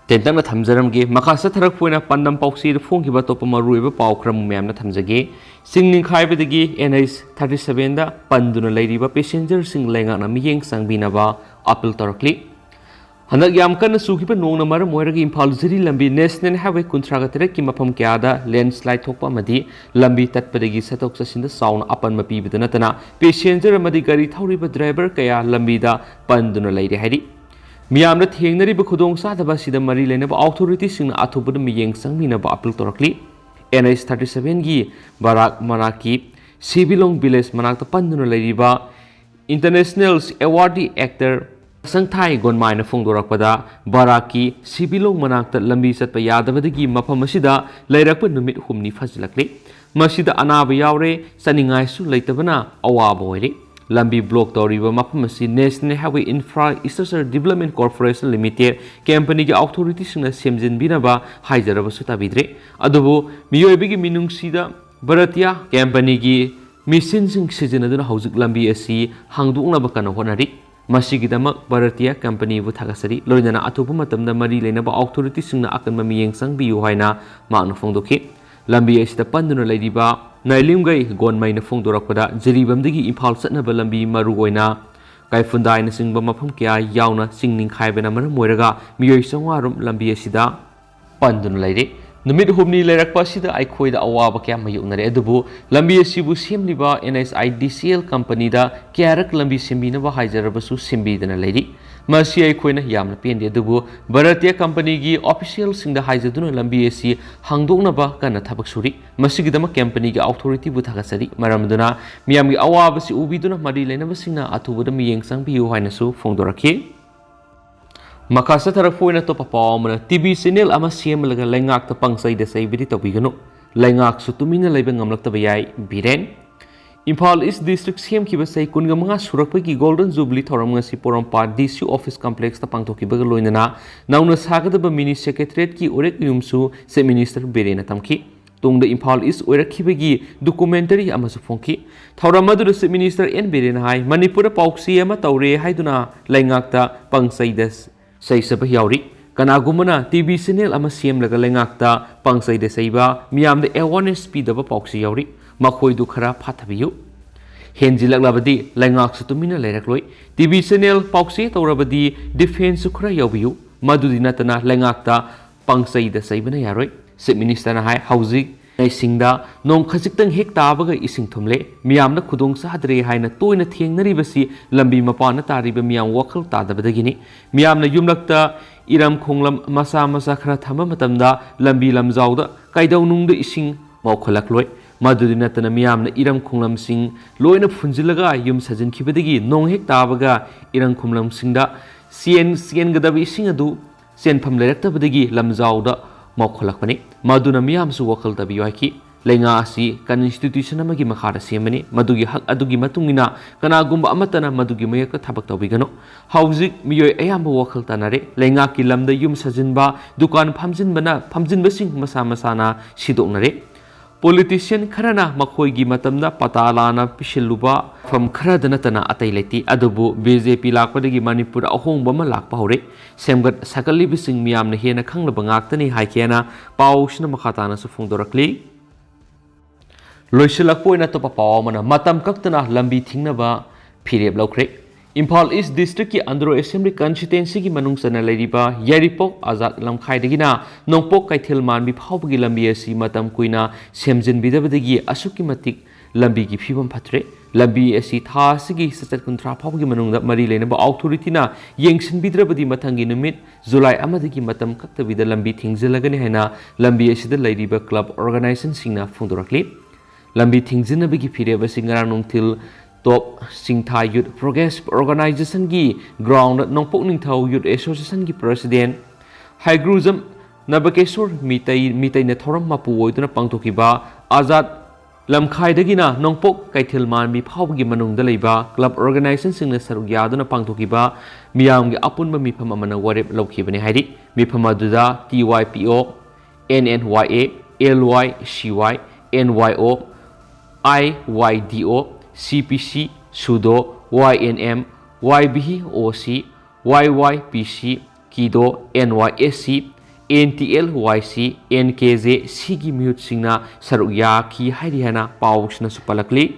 ꯇꯦꯟꯇꯛꯅ ꯊꯝꯖꯔꯝꯒꯦ꯫ ꯃꯈꯥ ꯆꯠꯊꯔꯛꯄ ꯑꯣꯏꯅ ꯄꯥꯟꯗꯝ ꯄꯥꯎꯆꯦꯗ ꯐꯣꯡꯈꯤꯕ ꯑꯇꯣꯞꯄ ꯃꯔꯨꯑꯣꯏꯕ ꯄꯥꯎ ꯈꯔ ꯑꯃꯨꯛ ꯃꯌꯥꯝꯅ ꯊꯝꯖꯒꯦ꯫ ꯆꯤꯡ ꯅꯤꯡꯈꯥꯏꯕꯗꯒꯤ N H thirty sevenꯗ ꯄꯟꯗꯨꯅ ꯂꯩꯔꯤꯕ passengerꯁꯤꯡ ꯂꯩꯉꯥꯛꯅ ꯃꯤꯠꯌꯦꯡ ꯆꯪꯕꯤꯅꯕ appeal ꯇꯧꯔꯛꯂꯤ꯫ ꯍꯟꯗꯛ ꯌꯥꯝ ꯀꯟꯅ ꯆꯨꯈꯤꯕ ꯅꯣꯡꯅ ꯃꯔꯝ ꯑꯣꯏꯔꯒ ꯏꯝꯐꯥꯜ ꯖꯤꯔꯤ ꯂꯝꯕꯤ National Highway ꯀꯨꯟꯊ꯭ꯔꯥꯒ ꯇꯔꯦꯠꯀꯤ ꯃꯐꯝ ꯀꯌꯥꯗ landslide ꯊꯣꯛꯄ ꯑꯃꯗꯤ ꯂꯝꯕꯤ ꯇꯠꯄꯗꯒꯤ ꯆꯠꯊꯣꯛ ꯆꯠꯁꯤꯟꯗ ꯆꯥꯎꯅ ꯑꯄꯟꯕ ꯄꯤꯕꯗ ꯅꯠꯇꯅ passenger ꯑꯃꯗꯤ ꯒꯥꯔꯤ ꯊꯧꯔꯤꯕ driver ꯀꯌꯥ ꯂꯝꯕꯤꯗ ꯄꯟꯗꯨꯅ ꯂꯩꯔꯦ ꯍꯥꯏꯔꯤ꯫ ꯃꯤꯌꯥꯝꯅ ꯊꯦꯡꯅꯔꯤꯕ ꯈꯨꯗꯣꯡꯆꯥꯗꯕ ꯑꯁꯤꯗ ꯃꯔꯤ ꯂꯩꯅꯕ authorityꯁꯤꯡꯅ ꯑꯊꯨꯕꯗ ꯃꯤꯠꯌꯦꯡ ꯆꯪꯕꯤꯅꯕ appeal ꯇꯧꯔꯛꯂꯤ꯫ ꯑꯦꯟ ꯑꯩꯆ ꯊꯥꯔꯇꯤ ꯁꯚꯦꯟꯒꯤ ꯕꯔꯥꯛ ꯃꯅꯥꯛꯀꯤ ꯁꯤꯕꯤꯂꯣꯡ ꯚꯤꯂꯦꯖ ꯃꯅꯥꯛꯇ ꯄꯟꯗꯨꯅ ꯂꯩꯔꯤꯕ International Awardee Actor ꯁꯪꯊꯥꯏ ꯒꯣꯟꯃꯥꯏꯅ ꯐꯣꯡꯗꯣꯔꯛꯄꯗ, ꯕꯔꯥꯛꯀꯤ ꯁꯤꯕꯤꯂꯣꯡ ꯃꯅꯥꯛꯇ ꯂꯝꯕꯤ ꯆꯠꯄ ꯌꯥꯗꯕꯗꯒꯤ ꯃꯐꯝ ꯑꯁꯤꯗ ꯂꯩꯔꯛꯄ ꯅꯨꯃꯤꯠ ꯍꯨꯝꯅꯤ ꯐꯥꯖꯤꯜꯂꯛꯂꯦ꯫ ꯃꯁꯤꯗ ꯑꯅꯥꯕ ꯌꯥꯎꯔꯦ, ꯆꯠꯅꯤꯡꯉꯥꯏꯁꯨ ꯂꯩꯇꯕꯅ ꯑꯋꯥꯕ ꯑꯣꯏꯔꯦ꯫ ꯂꯝꯕꯤ ꯕ꯭ꯂꯣꯛ ꯇꯧꯔꯤꯕ ꯃꯐꯝ ꯑꯁꯤ National Highway Infrastructure Development Corporation Limited ꯀꯝꯄꯅꯤꯒꯤ ꯑꯣꯊꯣꯔꯤꯇꯤꯁꯤꯡꯅ ꯁꯦꯝꯖꯤꯟꯕꯤꯅꯕ ꯍꯥꯏꯖꯔꯕꯁꯨ ꯇꯥꯕꯤꯗ꯭ꯔꯦ꯫ ꯑꯗꯨꯕꯨ ꯃꯤꯑꯣꯏꯕꯒꯤ ꯃꯤꯅꯨꯡꯁꯤꯗ ꯚꯥꯔꯇꯤꯌꯥ ꯀꯝꯄꯅꯤꯒꯤ ꯃꯦꯁꯤꯟꯁꯤꯡ ꯁꯤꯖꯤꯟꯅꯗꯨꯅ ꯍꯧꯖꯤꯛ ꯂꯝꯕꯤ ꯑꯁꯤ ꯍꯥꯡꯗꯣꯛꯅꯕ ꯀꯟꯅ ꯍꯣꯠꯅꯔꯤ꯫ ꯃꯁꯤꯒꯤꯗꯃꯛ ꯚꯥꯔꯇꯤꯌꯥ ꯀꯝꯄꯅꯤꯕꯨ ꯊꯥꯒꯠꯆꯔꯤ꯫ ꯂꯣꯏꯅꯅ ꯑꯊꯨꯕ ꯃꯇꯝꯗ ꯃꯔꯤ ꯂꯩꯅꯕ ꯑꯣꯊꯣꯔꯤꯇꯤꯁꯤꯡꯅ ꯑꯀꯟꯕ ꯃꯤꯠꯌꯦꯡ ꯆꯪꯕꯤꯌꯨ ꯍꯥꯏꯅ ꯃꯍꯥꯛꯅ ꯐꯣꯡꯗꯣꯛꯈꯤ꯫ ꯂꯝꯕꯤ ꯑꯁꯤꯗ ꯄꯟꯗꯨꯅ ꯂꯩꯔꯤꯕ ꯅꯥꯏꯂꯤꯝꯒꯩ ꯒꯣꯟꯃꯩꯅ ꯐꯣꯡꯗꯣꯔꯛꯄꯗ, ꯖꯤꯔꯤꯕꯥꯝꯗꯒꯤ ꯏꯝꯐꯥꯜ ꯆꯠꯅꯕ ꯂꯝꯕꯤ, ꯃꯔꯨ ꯑꯣꯏꯅ ꯀꯩꯐꯨꯟꯗꯥꯏꯅꯆꯤꯡꯕ ꯃꯐꯝ ꯀꯌꯥ ꯌꯥꯎꯅ ꯆꯤꯡ ꯅꯤꯡꯈꯥꯏꯕꯅ ꯃꯔꯝ ꯑꯣꯏꯔꯒ ꯃꯤꯑꯣꯏ ꯆꯥꯝꯃꯉꯥ ꯔꯣꯝ ꯂꯝꯕꯤ ꯑꯁꯤꯗ ꯄꯟꯗꯨꯅ ꯂꯩꯔꯤ꯫ ꯅꯨꯃꯤꯠ ꯍꯨꯝꯅꯤ ꯂꯩꯔꯛꯄ ꯑꯁꯤꯗ ꯑꯩꯈꯣꯏꯗ ꯑꯋꯥꯕ ꯀꯌꯥ ꯃꯥꯌꯣꯛꯅꯔꯦ, ꯑꯗꯨꯕꯨ ꯂꯝꯕꯤ ꯑꯁꯤꯕꯨ ꯁꯦꯝꯂꯤꯕ and H I D C L ꯀꯝꯄꯅꯤꯗ ꯀꯌꯥꯔꯛ ꯂꯝꯕꯤ ꯁꯦꯝꯕꯤꯅꯕ ꯍꯥꯏꯖꯔꯕꯁꯨ ꯁꯦꯝꯕꯤꯗꯅ ꯂꯩꯔꯤ꯫ ꯃꯁꯤ ꯑꯩꯈꯣꯏꯅ ꯌꯥꯝꯅ ꯄꯦꯟꯗꯦ, ꯑꯗꯨꯕꯨ ꯚꯥꯔꯇꯤꯌꯥ ꯀꯝꯄꯅꯤꯒꯤ ꯑꯣꯐꯤꯁꯤꯌꯦꯜꯁꯤꯡꯗ ꯍꯥꯏꯖꯗꯨꯅ ꯂꯝꯕꯤ ꯑꯁꯤ ꯍꯥꯡꯗꯣꯛꯅꯕ ꯀꯟꯅ ꯊꯕꯛ ꯁꯨꯔꯤ꯫ ꯃꯁꯤꯒꯤꯗꯃꯛ ꯀꯝꯄꯅꯤꯒꯤ ꯑꯣꯊꯣꯔꯤꯇꯤꯕꯨ ꯊꯥꯒꯠꯆꯔꯤ꯫ ꯃꯔꯝ ꯑꯗꯨꯅ ꯃꯤꯌꯥꯝꯒꯤ ꯑꯋꯥꯕꯁꯤ ꯎꯕꯤꯗꯨꯅ ꯃꯔꯤ ꯂꯩꯅꯕꯁꯤꯡꯅ ꯑꯊꯨꯕꯗ ꯃꯤꯠꯌꯦꯡ ꯆꯪꯕꯤꯌꯨ ꯍꯥꯏꯅꯁꯨ ꯐꯣꯡꯗꯣꯔꯛꯈꯤ꯫ ꯃꯈꯥ ꯆꯠꯊꯔꯛꯄ ꯑꯣꯏꯅ ꯑꯇꯣꯞꯄ ꯄꯥꯎ ꯑꯃꯅ, ꯇꯤ ꯚꯤ ꯆꯦꯅꯦꯜ ꯑꯃ ꯁꯦꯝꯂꯒ ꯂꯩꯉꯥꯛꯇ ꯄꯪꯆꯩꯗ ꯆꯩꯕꯗꯤ ꯇꯧꯕꯤꯒꯅꯨ, ꯂꯩꯉꯥꯛꯁꯨ ꯇꯨꯃꯤꯟꯅ ꯂꯩꯕ ꯉꯝꯂꯛꯇꯕ ꯌꯥꯏ, ꯕꯤꯔꯦꯟ꯫ ꯏꯝꯐꯥꯜ ꯏꯁ ꯗꯤꯁꯇ꯭ꯔꯤꯛ ꯁꯦꯝꯈꯤꯕ ꯆꯍꯤ ꯀꯨꯟꯒ ꯃꯉꯥ ꯁꯨꯔꯛꯄꯒꯤ ꯒꯣꯜꯗꯟ ꯖꯨꯕꯤꯂꯤ ꯊꯧꯔꯝ ꯉꯁꯤ ꯄꯣꯔꯣꯝꯄꯥꯠ ꯗꯤ ꯁꯤ ꯑꯣꯐꯤꯁ ꯀꯝꯄ꯭ꯂꯦꯛꯁꯇ ꯄꯥꯡꯊꯣꯛꯈꯤꯕꯒ ꯂꯣꯏꯅꯅ ꯅꯧꯅ ꯁꯥꯒꯗꯕ ꯃꯤꯅꯤ ꯁꯦꯀ꯭ꯔꯦꯇꯔꯤꯌꯦꯠꯀꯤ ꯎꯔꯦꯛ ꯌꯨꯝꯁꯨ ꯆꯤꯐ ꯃꯤꯅꯤꯁꯇꯔ ꯕꯤꯔꯦꯟꯅ ꯇꯝꯈꯤ꯫ ꯇꯨꯡꯗ ꯏꯝꯐꯥꯜ ꯏꯁ ꯑꯣꯏꯔꯛꯈꯤꯕꯒꯤ ꯗꯣꯀꯨꯃꯦꯟꯇꯔꯤ ꯑꯃꯁꯨ ꯐꯣꯡꯈꯤ꯫ ꯊꯧꯔꯝ ꯑꯗꯨꯗ ꯆꯤꯐ ꯃꯤꯅꯤꯁꯇꯔ ꯑꯦꯟ ꯕꯤꯔꯦꯟꯅ ꯍꯥꯏ, ꯃꯅꯤꯄꯨꯔꯗ ꯄꯥꯎꯆꯦ ꯑꯃ ꯇꯧꯔꯦ ꯍꯥꯏꯗꯨꯅ ꯂꯩꯉꯥꯛꯇ ꯄꯪꯆꯩꯗ ꯆꯩꯆꯕ ꯌꯥꯎꯔꯤ꯫ ꯀꯅꯥꯒꯨꯝꯕꯅ ꯇꯤ ꯚꯤ ꯆꯦꯅꯦꯜ ꯑꯃ ꯁꯦꯝꯂꯒ ꯂꯩꯉꯥꯛꯇ ꯄꯪꯆꯩꯗ ꯆꯩꯕ, ꯃꯤꯌꯥꯝꯗ ꯑꯦꯋꯥꯔꯅꯦꯁ ꯄꯤꯗꯕ ꯄꯥꯎꯆꯦ ꯌꯥꯎꯔꯤ꯫ ꯃꯈꯣꯏꯗꯨ ꯈꯔ ꯐꯥꯊꯕꯤꯌꯨ꯫ ꯍꯦꯟꯖꯤꯜꯂꯛꯂꯕꯗꯤ ꯂꯩꯉꯥꯛꯁꯨ ꯇꯨꯃꯤꯟꯅ ꯂꯩꯔꯛꯂꯣꯏ꯫ ꯇꯤ ꯚꯤ ꯆꯦꯅꯦꯜ ꯄꯥꯎꯆꯦ ꯇꯧꯔꯕꯗꯤ ꯗꯤꯐꯦꯟꯁꯁꯨ ꯈꯔ ꯌꯥꯎꯕꯤꯌꯨ꯫ ꯃꯗꯨꯗꯤ ꯅꯠꯇꯅ ꯂꯩꯉꯥꯛꯇ ꯄꯪꯆꯩꯗ ꯆꯩꯕꯅ ꯌꯥꯔꯣꯏ꯫ ꯆꯤꯐ ꯃꯤꯅꯤꯁꯇꯔꯅ ꯍꯥꯏ, ꯍꯧꯖꯤꯛ ꯂꯩꯁꯤꯡꯗ ꯅꯣꯡ ꯈꯖꯤꯛꯇꯪ ꯍꯦꯛ ꯇꯥꯕꯒ ꯏꯁꯤꯡ ꯊꯨꯝꯂꯦ꯫ ꯃꯤꯌꯥꯝꯅ ꯈꯨꯗꯣꯡ ꯆꯥꯗ꯭ꯔꯦ ꯍꯥꯏꯅ ꯇꯣꯏꯅ ꯊꯦꯡꯅꯔꯤꯕꯁꯤ ꯂꯝꯕꯤ ꯃꯄꯥꯟꯗ ꯇꯥꯔꯤꯕ ꯃꯤꯌꯥꯝ ꯋꯥꯈꯜ ꯇꯥꯗꯕꯗꯒꯤꯅꯤ꯫ ꯃꯤꯌꯥꯝꯅ ꯌꯨꯝꯂꯛꯇ ꯏꯔꯝ ꯈꯣꯡꯂꯝ ꯃꯆꯥ ꯃꯆꯥ ꯈꯔ ꯊꯝꯕ ꯃꯇꯝꯗ ꯂꯝꯕꯤ ꯂꯝꯖꯥꯎꯗ ꯀꯩꯗꯧꯅꯨꯡꯗ ꯏꯁꯤꯡ ꯃꯧꯈꯠꯂꯛꯂꯣꯏ꯫ ꯃꯗꯨꯗꯤ ꯅꯠꯇꯅ ꯃꯤꯌꯥꯝꯅ ꯏꯔꯝ ꯈꯣꯡꯂꯝꯁꯤꯡ ꯂꯣꯏꯅ ꯐꯨꯟꯖꯤꯜꯂꯒ ꯌꯨꯝ ꯁꯥꯖꯤꯟꯈꯤꯕꯗꯒꯤ ꯅꯣꯡ ꯍꯦꯛ ꯇꯥꯕꯒ ꯏꯔꯝ ꯈꯣꯡꯂꯝꯁꯤꯡꯗ ꯆꯦꯟ-, ꯆꯦꯟꯒꯗꯕ ꯏꯁꯤꯡ ꯑꯗꯨ ꯆꯦꯟꯐꯝ ꯂꯩꯔꯛꯇꯕꯗꯒꯤ ꯂꯝꯖꯥꯎꯗ ꯃꯧꯈꯠꯂꯛꯄꯅꯤ꯫ ꯃꯗꯨꯅ ꯃꯤꯌꯥꯝꯁꯨ ꯋꯥꯈꯜ ꯇꯥꯕꯤꯌꯨ ꯍꯥꯏꯈꯤ꯫ ꯂꯩꯉꯥꯛ ꯑꯁꯤ constitution ꯑꯃꯒꯤ ꯃꯈꯥꯗ ꯁꯦꯝꯕꯅꯤ꯫ ꯃꯗꯨꯒꯤ ꯍꯛ ꯑꯗꯨꯒꯤ ꯃꯇꯨꯡ ꯏꯟꯅ ꯀꯅꯥꯒꯨꯝꯕ ꯑꯃꯠꯇꯅ ꯃꯗꯨꯒꯤ ꯃꯥꯌꯣꯛꯇ ꯊꯕꯛ ꯇꯧꯕꯤꯒꯅꯨ꯫ ꯍꯧꯖꯤꯛ ꯃꯤꯑꯣꯏ ꯑꯌꯥꯝꯕ ꯋꯥꯈꯜ ꯇꯥꯅꯔꯦ꯫ ꯂꯩꯉꯥꯛꯀꯤ ꯂꯝꯗ ꯌꯨꯝ ꯁꯥꯖꯤꯟꯕ, ꯗꯨꯀꯥꯟ ꯐꯝꯖꯤꯟꯕꯅ, ꯐꯝꯖꯤꯟꯕꯁꯤꯡ ꯃꯁꯥ ꯃꯁꯥꯅ ꯁꯤꯗꯣꯛꯅꯔꯦ꯫ Politician ꯈꯔꯅ ꯃꯈꯣꯏꯒꯤ ꯃꯇꯝꯗ ꯄꯇꯥ ꯂꯥꯟꯅ ꯄꯤꯁꯤꯜꯂꯨꯕ ꯃꯐꯝ ꯈꯔꯗ ꯅꯠꯇꯅ ꯑꯇꯩ ꯂꯩꯇꯦ꯫ ꯑꯗꯨꯕꯨ BJP ꯂꯥꯛꯄꯗꯒꯤ ꯃꯅꯤꯄꯨꯔꯗ ꯑꯍꯣꯡꯕ ꯑꯃ ꯂꯥꯛꯄ ꯍꯧꯔꯦ꯫ ꯁꯦꯝꯒꯠ ꯁꯥꯒꯠꯂꯤꯕꯁꯤꯡ ꯃꯤꯌꯥꯝꯅ ꯍꯦꯟꯅ ꯈꯪꯂꯕ ꯉꯥꯛꯇꯅꯤ ꯍꯥꯏꯈꯤ ꯍꯥꯏꯅ ꯄꯥꯎꯁꯤꯅ ꯃꯈꯥ ꯇꯥꯅꯁꯨ ꯐꯣꯡꯗꯣꯔꯛꯂꯤ꯫ ꯂꯣꯏꯁꯤꯜꯂꯛꯄ ꯑꯣꯏꯅ ꯑꯇꯣꯞꯄ ꯄꯥꯎ ꯑꯃꯅ ꯃꯇꯝ ꯀꯛꯇꯅ ꯂꯝꯕꯤ ꯊꯤꯡꯅꯕ ꯐꯤꯔꯦꯞ ꯂꯧꯈ꯭ꯔꯦ꯫ ꯏꯝꯐꯥꯜ East District ꯀꯤ ꯑꯟꯗ꯭ꯔꯣ Assembly Constituency ꯒꯤ ꯃꯅꯨꯡ ꯆꯟꯅ ꯂꯩꯔꯤꯕ ꯌꯥꯏꯔꯤꯄꯣꯛ ꯑꯖꯥꯗ ꯂꯝꯈꯥꯏꯗꯒꯤꯅ ꯅꯣꯡꯄꯣꯛ ꯀꯩꯊꯦꯜ ꯃꯥꯟꯕꯤ ꯐꯥꯎꯕꯒꯤ ꯂꯝꯕꯤ ꯑꯁꯤ ꯃꯇꯝ ꯀꯨꯏꯅ ꯁꯦꯝꯖꯤꯟꯕꯤꯗꯕꯗꯒꯤ ꯑꯁꯨꯛꯀꯤ ꯃꯇꯤꯛ ꯂꯝꯕꯤꯒꯤ ꯐꯤꯕꯝ ꯐꯠꯇ꯭ꯔꯦ꯫ ꯂꯝꯕꯤ ꯑꯁꯤ ꯊꯥ ꯑꯁꯤꯒꯤ ꯆꯩꯆꯠ ꯀꯨꯟꯊ꯭ꯔꯥ ꯐꯥꯎꯕꯒꯤ ꯃꯅꯨꯡꯗ ꯃꯔꯤ ꯂꯩꯅꯕ authority ꯅ ꯌꯦꯡꯁꯤꯟꯕꯤꯗ꯭ꯔꯕꯗꯤ ꯃꯊꯪꯒꯤ ꯅꯨꯃꯤꯠ ꯖꯨꯂꯥꯏ ꯑꯃꯗꯒꯤ ꯃꯇꯝ ꯀꯛꯇꯕꯤꯗ ꯂꯝꯕꯤ ꯊꯤꯡꯖꯤꯜꯂꯒꯅꯤ ꯍꯥꯏꯅ ꯂꯝꯕꯤ ꯑꯁꯤꯗ ꯂꯩꯔꯤꯕ club organization ꯁꯤꯡꯅ ꯐꯣꯡꯗꯣꯔꯛꯂꯤ꯫ ꯂꯝꯕꯤ ꯊꯤꯡꯖꯤꯟꯅꯕꯒꯤ ꯐꯤꯔꯦꯞ ꯑꯁꯤ ꯉꯔꯥꯡ ꯅꯨꯡꯊꯤꯜ ꯇꯣꯞ ꯆꯤꯡꯊꯥ Youth Progress Organisation ꯒꯤ ground ꯅꯣꯡꯄꯣꯛ ꯅꯤꯡꯊꯧ Youth Association ꯒꯤ President ꯍꯩꯒ꯭ꯔꯨꯖꯝ ꯅꯕꯀꯦꯁꯣꯔ ꯃꯤꯇꯩ, ꯃꯤꯇꯩꯅ ꯊꯧꯔꯝ ꯃꯄꯨ ꯑꯣꯏꯗꯨꯅ ꯄꯥꯡꯊꯣꯛꯈꯤꯕ ꯑꯖꯥꯗ ꯂꯝꯈꯥꯏꯗꯒꯤꯅ ꯅꯣꯡꯄꯣꯛ ꯀꯩꯊꯦꯜ ꯃꯥꯟꯕꯤ ꯐꯥꯎꯕꯒꯤ ꯃꯅꯨꯡꯗ ꯂꯩꯕ club organization ꯁꯤꯡꯅ ꯁꯔꯨꯛ ꯌꯥꯗꯨꯅ ꯄꯥꯡꯊꯣꯛꯈꯤꯕ ꯃꯤꯌꯥꯝꯒꯤ ꯑꯄꯨꯟꯕ ꯃꯤꯐꯝ ꯑꯃꯅ ꯋꯥꯔꯦꯞ ꯂꯧꯈꯤꯕꯅꯤ ꯍꯥꯏꯔꯤ꯫ ꯃꯤꯐꯝ ꯑꯗꯨꯗ T Y P O, N N Y A, L Y C Y, N Y O, I Y D O, C P C, SUDO, Y N M, Y B O C, Y Y P C, KIDO, N Y S C, N T L Y C, N K J C ꯒꯤ ꯃꯤꯍꯨꯠꯁꯤꯡꯅ ꯁꯔꯨꯛ ꯌꯥꯈꯤ ꯍꯥꯏꯔꯤ ꯍꯥꯏꯅ ꯄꯥꯎꯁꯤꯅꯁꯨ ꯄꯜꯂꯛꯂꯤ꯫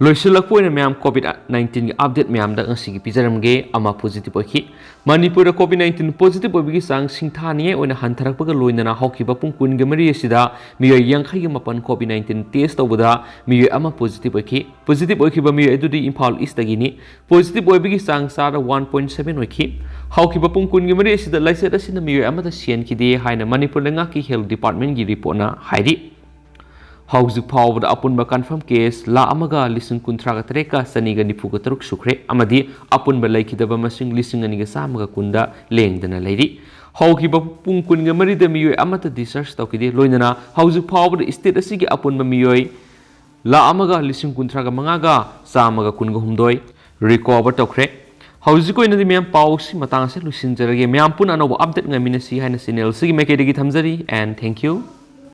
ꯂꯣꯏꯁꯤꯜꯂꯛꯄ ꯑꯣꯏꯅ ꯃꯌꯥꯝ COVID ꯅꯥꯏꯟꯇꯤꯟꯒꯤ update ꯃꯌꯥꯝꯗ ꯉꯁꯤꯒꯤ ꯄꯤꯖꯔꯝꯒꯦ꯫ ꯑꯃ ꯄꯣꯖꯤꯇꯤꯚ ꯑꯣꯏꯈꯤ꯫ ꯃꯅꯤꯄꯨꯔꯗ ꯀꯣꯚꯤꯗ ꯅꯥꯏꯟꯇꯤꯟ ꯄꯣꯖꯤꯇꯤꯚ ꯑꯣꯏꯕꯒꯤ ꯆꯥꯡ ꯁꯤꯡꯊꯥꯅꯤꯡꯉꯥꯏ ꯑꯣꯏꯅ ꯍꯟꯊꯔꯛꯄꯒ ꯂꯣꯏꯅꯅ ꯍꯧꯈꯤꯕ ꯄꯨꯡ ꯀꯨꯟꯒ ꯃꯔꯤ ꯑꯁꯤꯗ ꯃꯤꯑꯣꯏ ꯌꯥꯡꯈꯩꯒ ꯃꯥꯄꯟ ꯀꯣꯚꯤꯗ ꯅꯥꯏꯟꯇꯤꯟ ꯇꯦꯁ ꯇꯧꯕꯗ ꯃꯤꯑꯣꯏ ꯑꯃ ꯄꯣꯖꯤꯇꯤꯚ ꯑꯣꯏꯈꯤ꯫ ꯄꯣꯖꯤꯇꯤꯚ ꯑꯣꯏꯈꯤꯕ ꯃꯤꯑꯣꯏ ꯑꯗꯨꯗꯤ ꯏꯝꯐꯥꯜ ꯏꯁꯇꯒꯤꯅꯤ꯫ ꯄꯣꯖꯤꯇꯤꯚ ꯑꯣꯏꯕꯒꯤ ꯆꯥꯡ ꯆꯥꯗ ꯋꯥꯟ ꯄꯣꯏꯟ ꯁꯚꯦꯟ ꯑꯣꯏꯈꯤ꯫ ꯍꯧꯈꯤꯕ ꯄꯨꯡ ꯀꯨꯟꯒ ꯃꯔꯤ ꯑꯁꯤꯗ ꯂꯥꯏꯆꯠ ꯑꯁꯤꯅ ꯃꯤꯑꯣꯏ ꯑꯃꯗ ꯁꯤꯍꯟꯈꯤꯗꯦ ꯍꯥꯏꯅ ꯃꯅꯤꯄꯨꯔ ꯂꯩꯉꯥꯛꯀꯤ ꯍꯦꯜꯊ ꯗꯤꯄꯥꯔꯠꯃꯦꯟꯒꯤ ꯔꯤꯄꯣꯔꯠꯅ ꯍꯥꯏꯔꯤ꯫ ꯍꯧꯖꯤꯛ ꯐꯥꯎꯕꯗ ꯑꯄꯨꯟꯕ ꯀꯟꯐꯥꯔꯝ ꯀꯦꯁ ꯂꯥꯈ ꯑꯃꯒ ꯂꯤꯁꯤꯡ ꯀꯨꯟꯊ꯭ꯔꯥꯒ ꯇꯔꯦꯠꯀ ꯆꯅꯤꯒ ꯅꯤꯐꯨꯒ ꯇꯔꯨꯛ ꯁꯨꯈ꯭ꯔꯦ ꯑꯃꯗꯤ ꯑꯄꯨꯟꯕ ꯂꯩꯈꯤꯗꯕ ꯃꯁꯤꯡ ꯂꯤꯁꯤꯡ ꯑꯅꯤꯒ ꯆꯥꯝꯃꯒ ꯀꯨꯟꯗ ꯂꯦꯡꯗꯅ ꯂꯩꯔꯤ꯫ ꯍꯧꯈꯤꯕ ꯄꯨꯡ ꯀꯨꯟꯒ ꯃꯔꯤꯗ ꯃꯤꯑꯣꯏ ꯑꯃꯠꯇ ꯗꯤꯁꯆꯥꯔꯖ ꯇꯧꯈꯤꯗꯦ꯫ ꯂꯣꯏꯅꯅ ꯍꯧꯖꯤꯛ ꯐꯥꯎꯕꯗ ꯁ꯭ꯇꯦꯠ ꯑꯁꯤꯒꯤ ꯑꯄꯨꯟꯕ ꯃꯤꯑꯣꯏ ꯂꯥꯈ ꯑꯃꯒ ꯂꯤꯁꯤꯡ ꯀꯨꯟꯊ꯭ꯔꯥꯒ ꯃꯉꯥꯒ ꯆꯥꯝꯃꯒ ꯀꯨꯟꯒ ꯍꯨꯝꯗꯣꯏ ꯔꯤꯀꯣꯚꯔ ꯇꯧꯈ꯭ꯔꯦ꯫ ꯍꯧꯖꯤꯛ ꯑꯣꯏꯅꯗꯤ ꯃꯌꯥꯝ ꯄꯥꯎꯁꯤ ꯃꯇꯥꯡ ꯑꯁꯤꯗ ꯂꯣꯏꯁꯤꯟꯖꯔꯒꯦ꯫ ꯃꯌꯥꯝ ꯄꯨꯟꯅ ꯑꯅꯧꯕ ꯑꯞꯗꯦꯠ ꯉꯥꯏꯃꯤꯟꯅꯁꯤ ꯍꯥꯏꯅ ꯆꯦꯅꯦꯜ ꯑꯁꯤꯒꯤ ꯃꯥꯏꯀꯩꯗꯒꯤ ꯊꯝꯖꯔꯤ꯫ And thank you.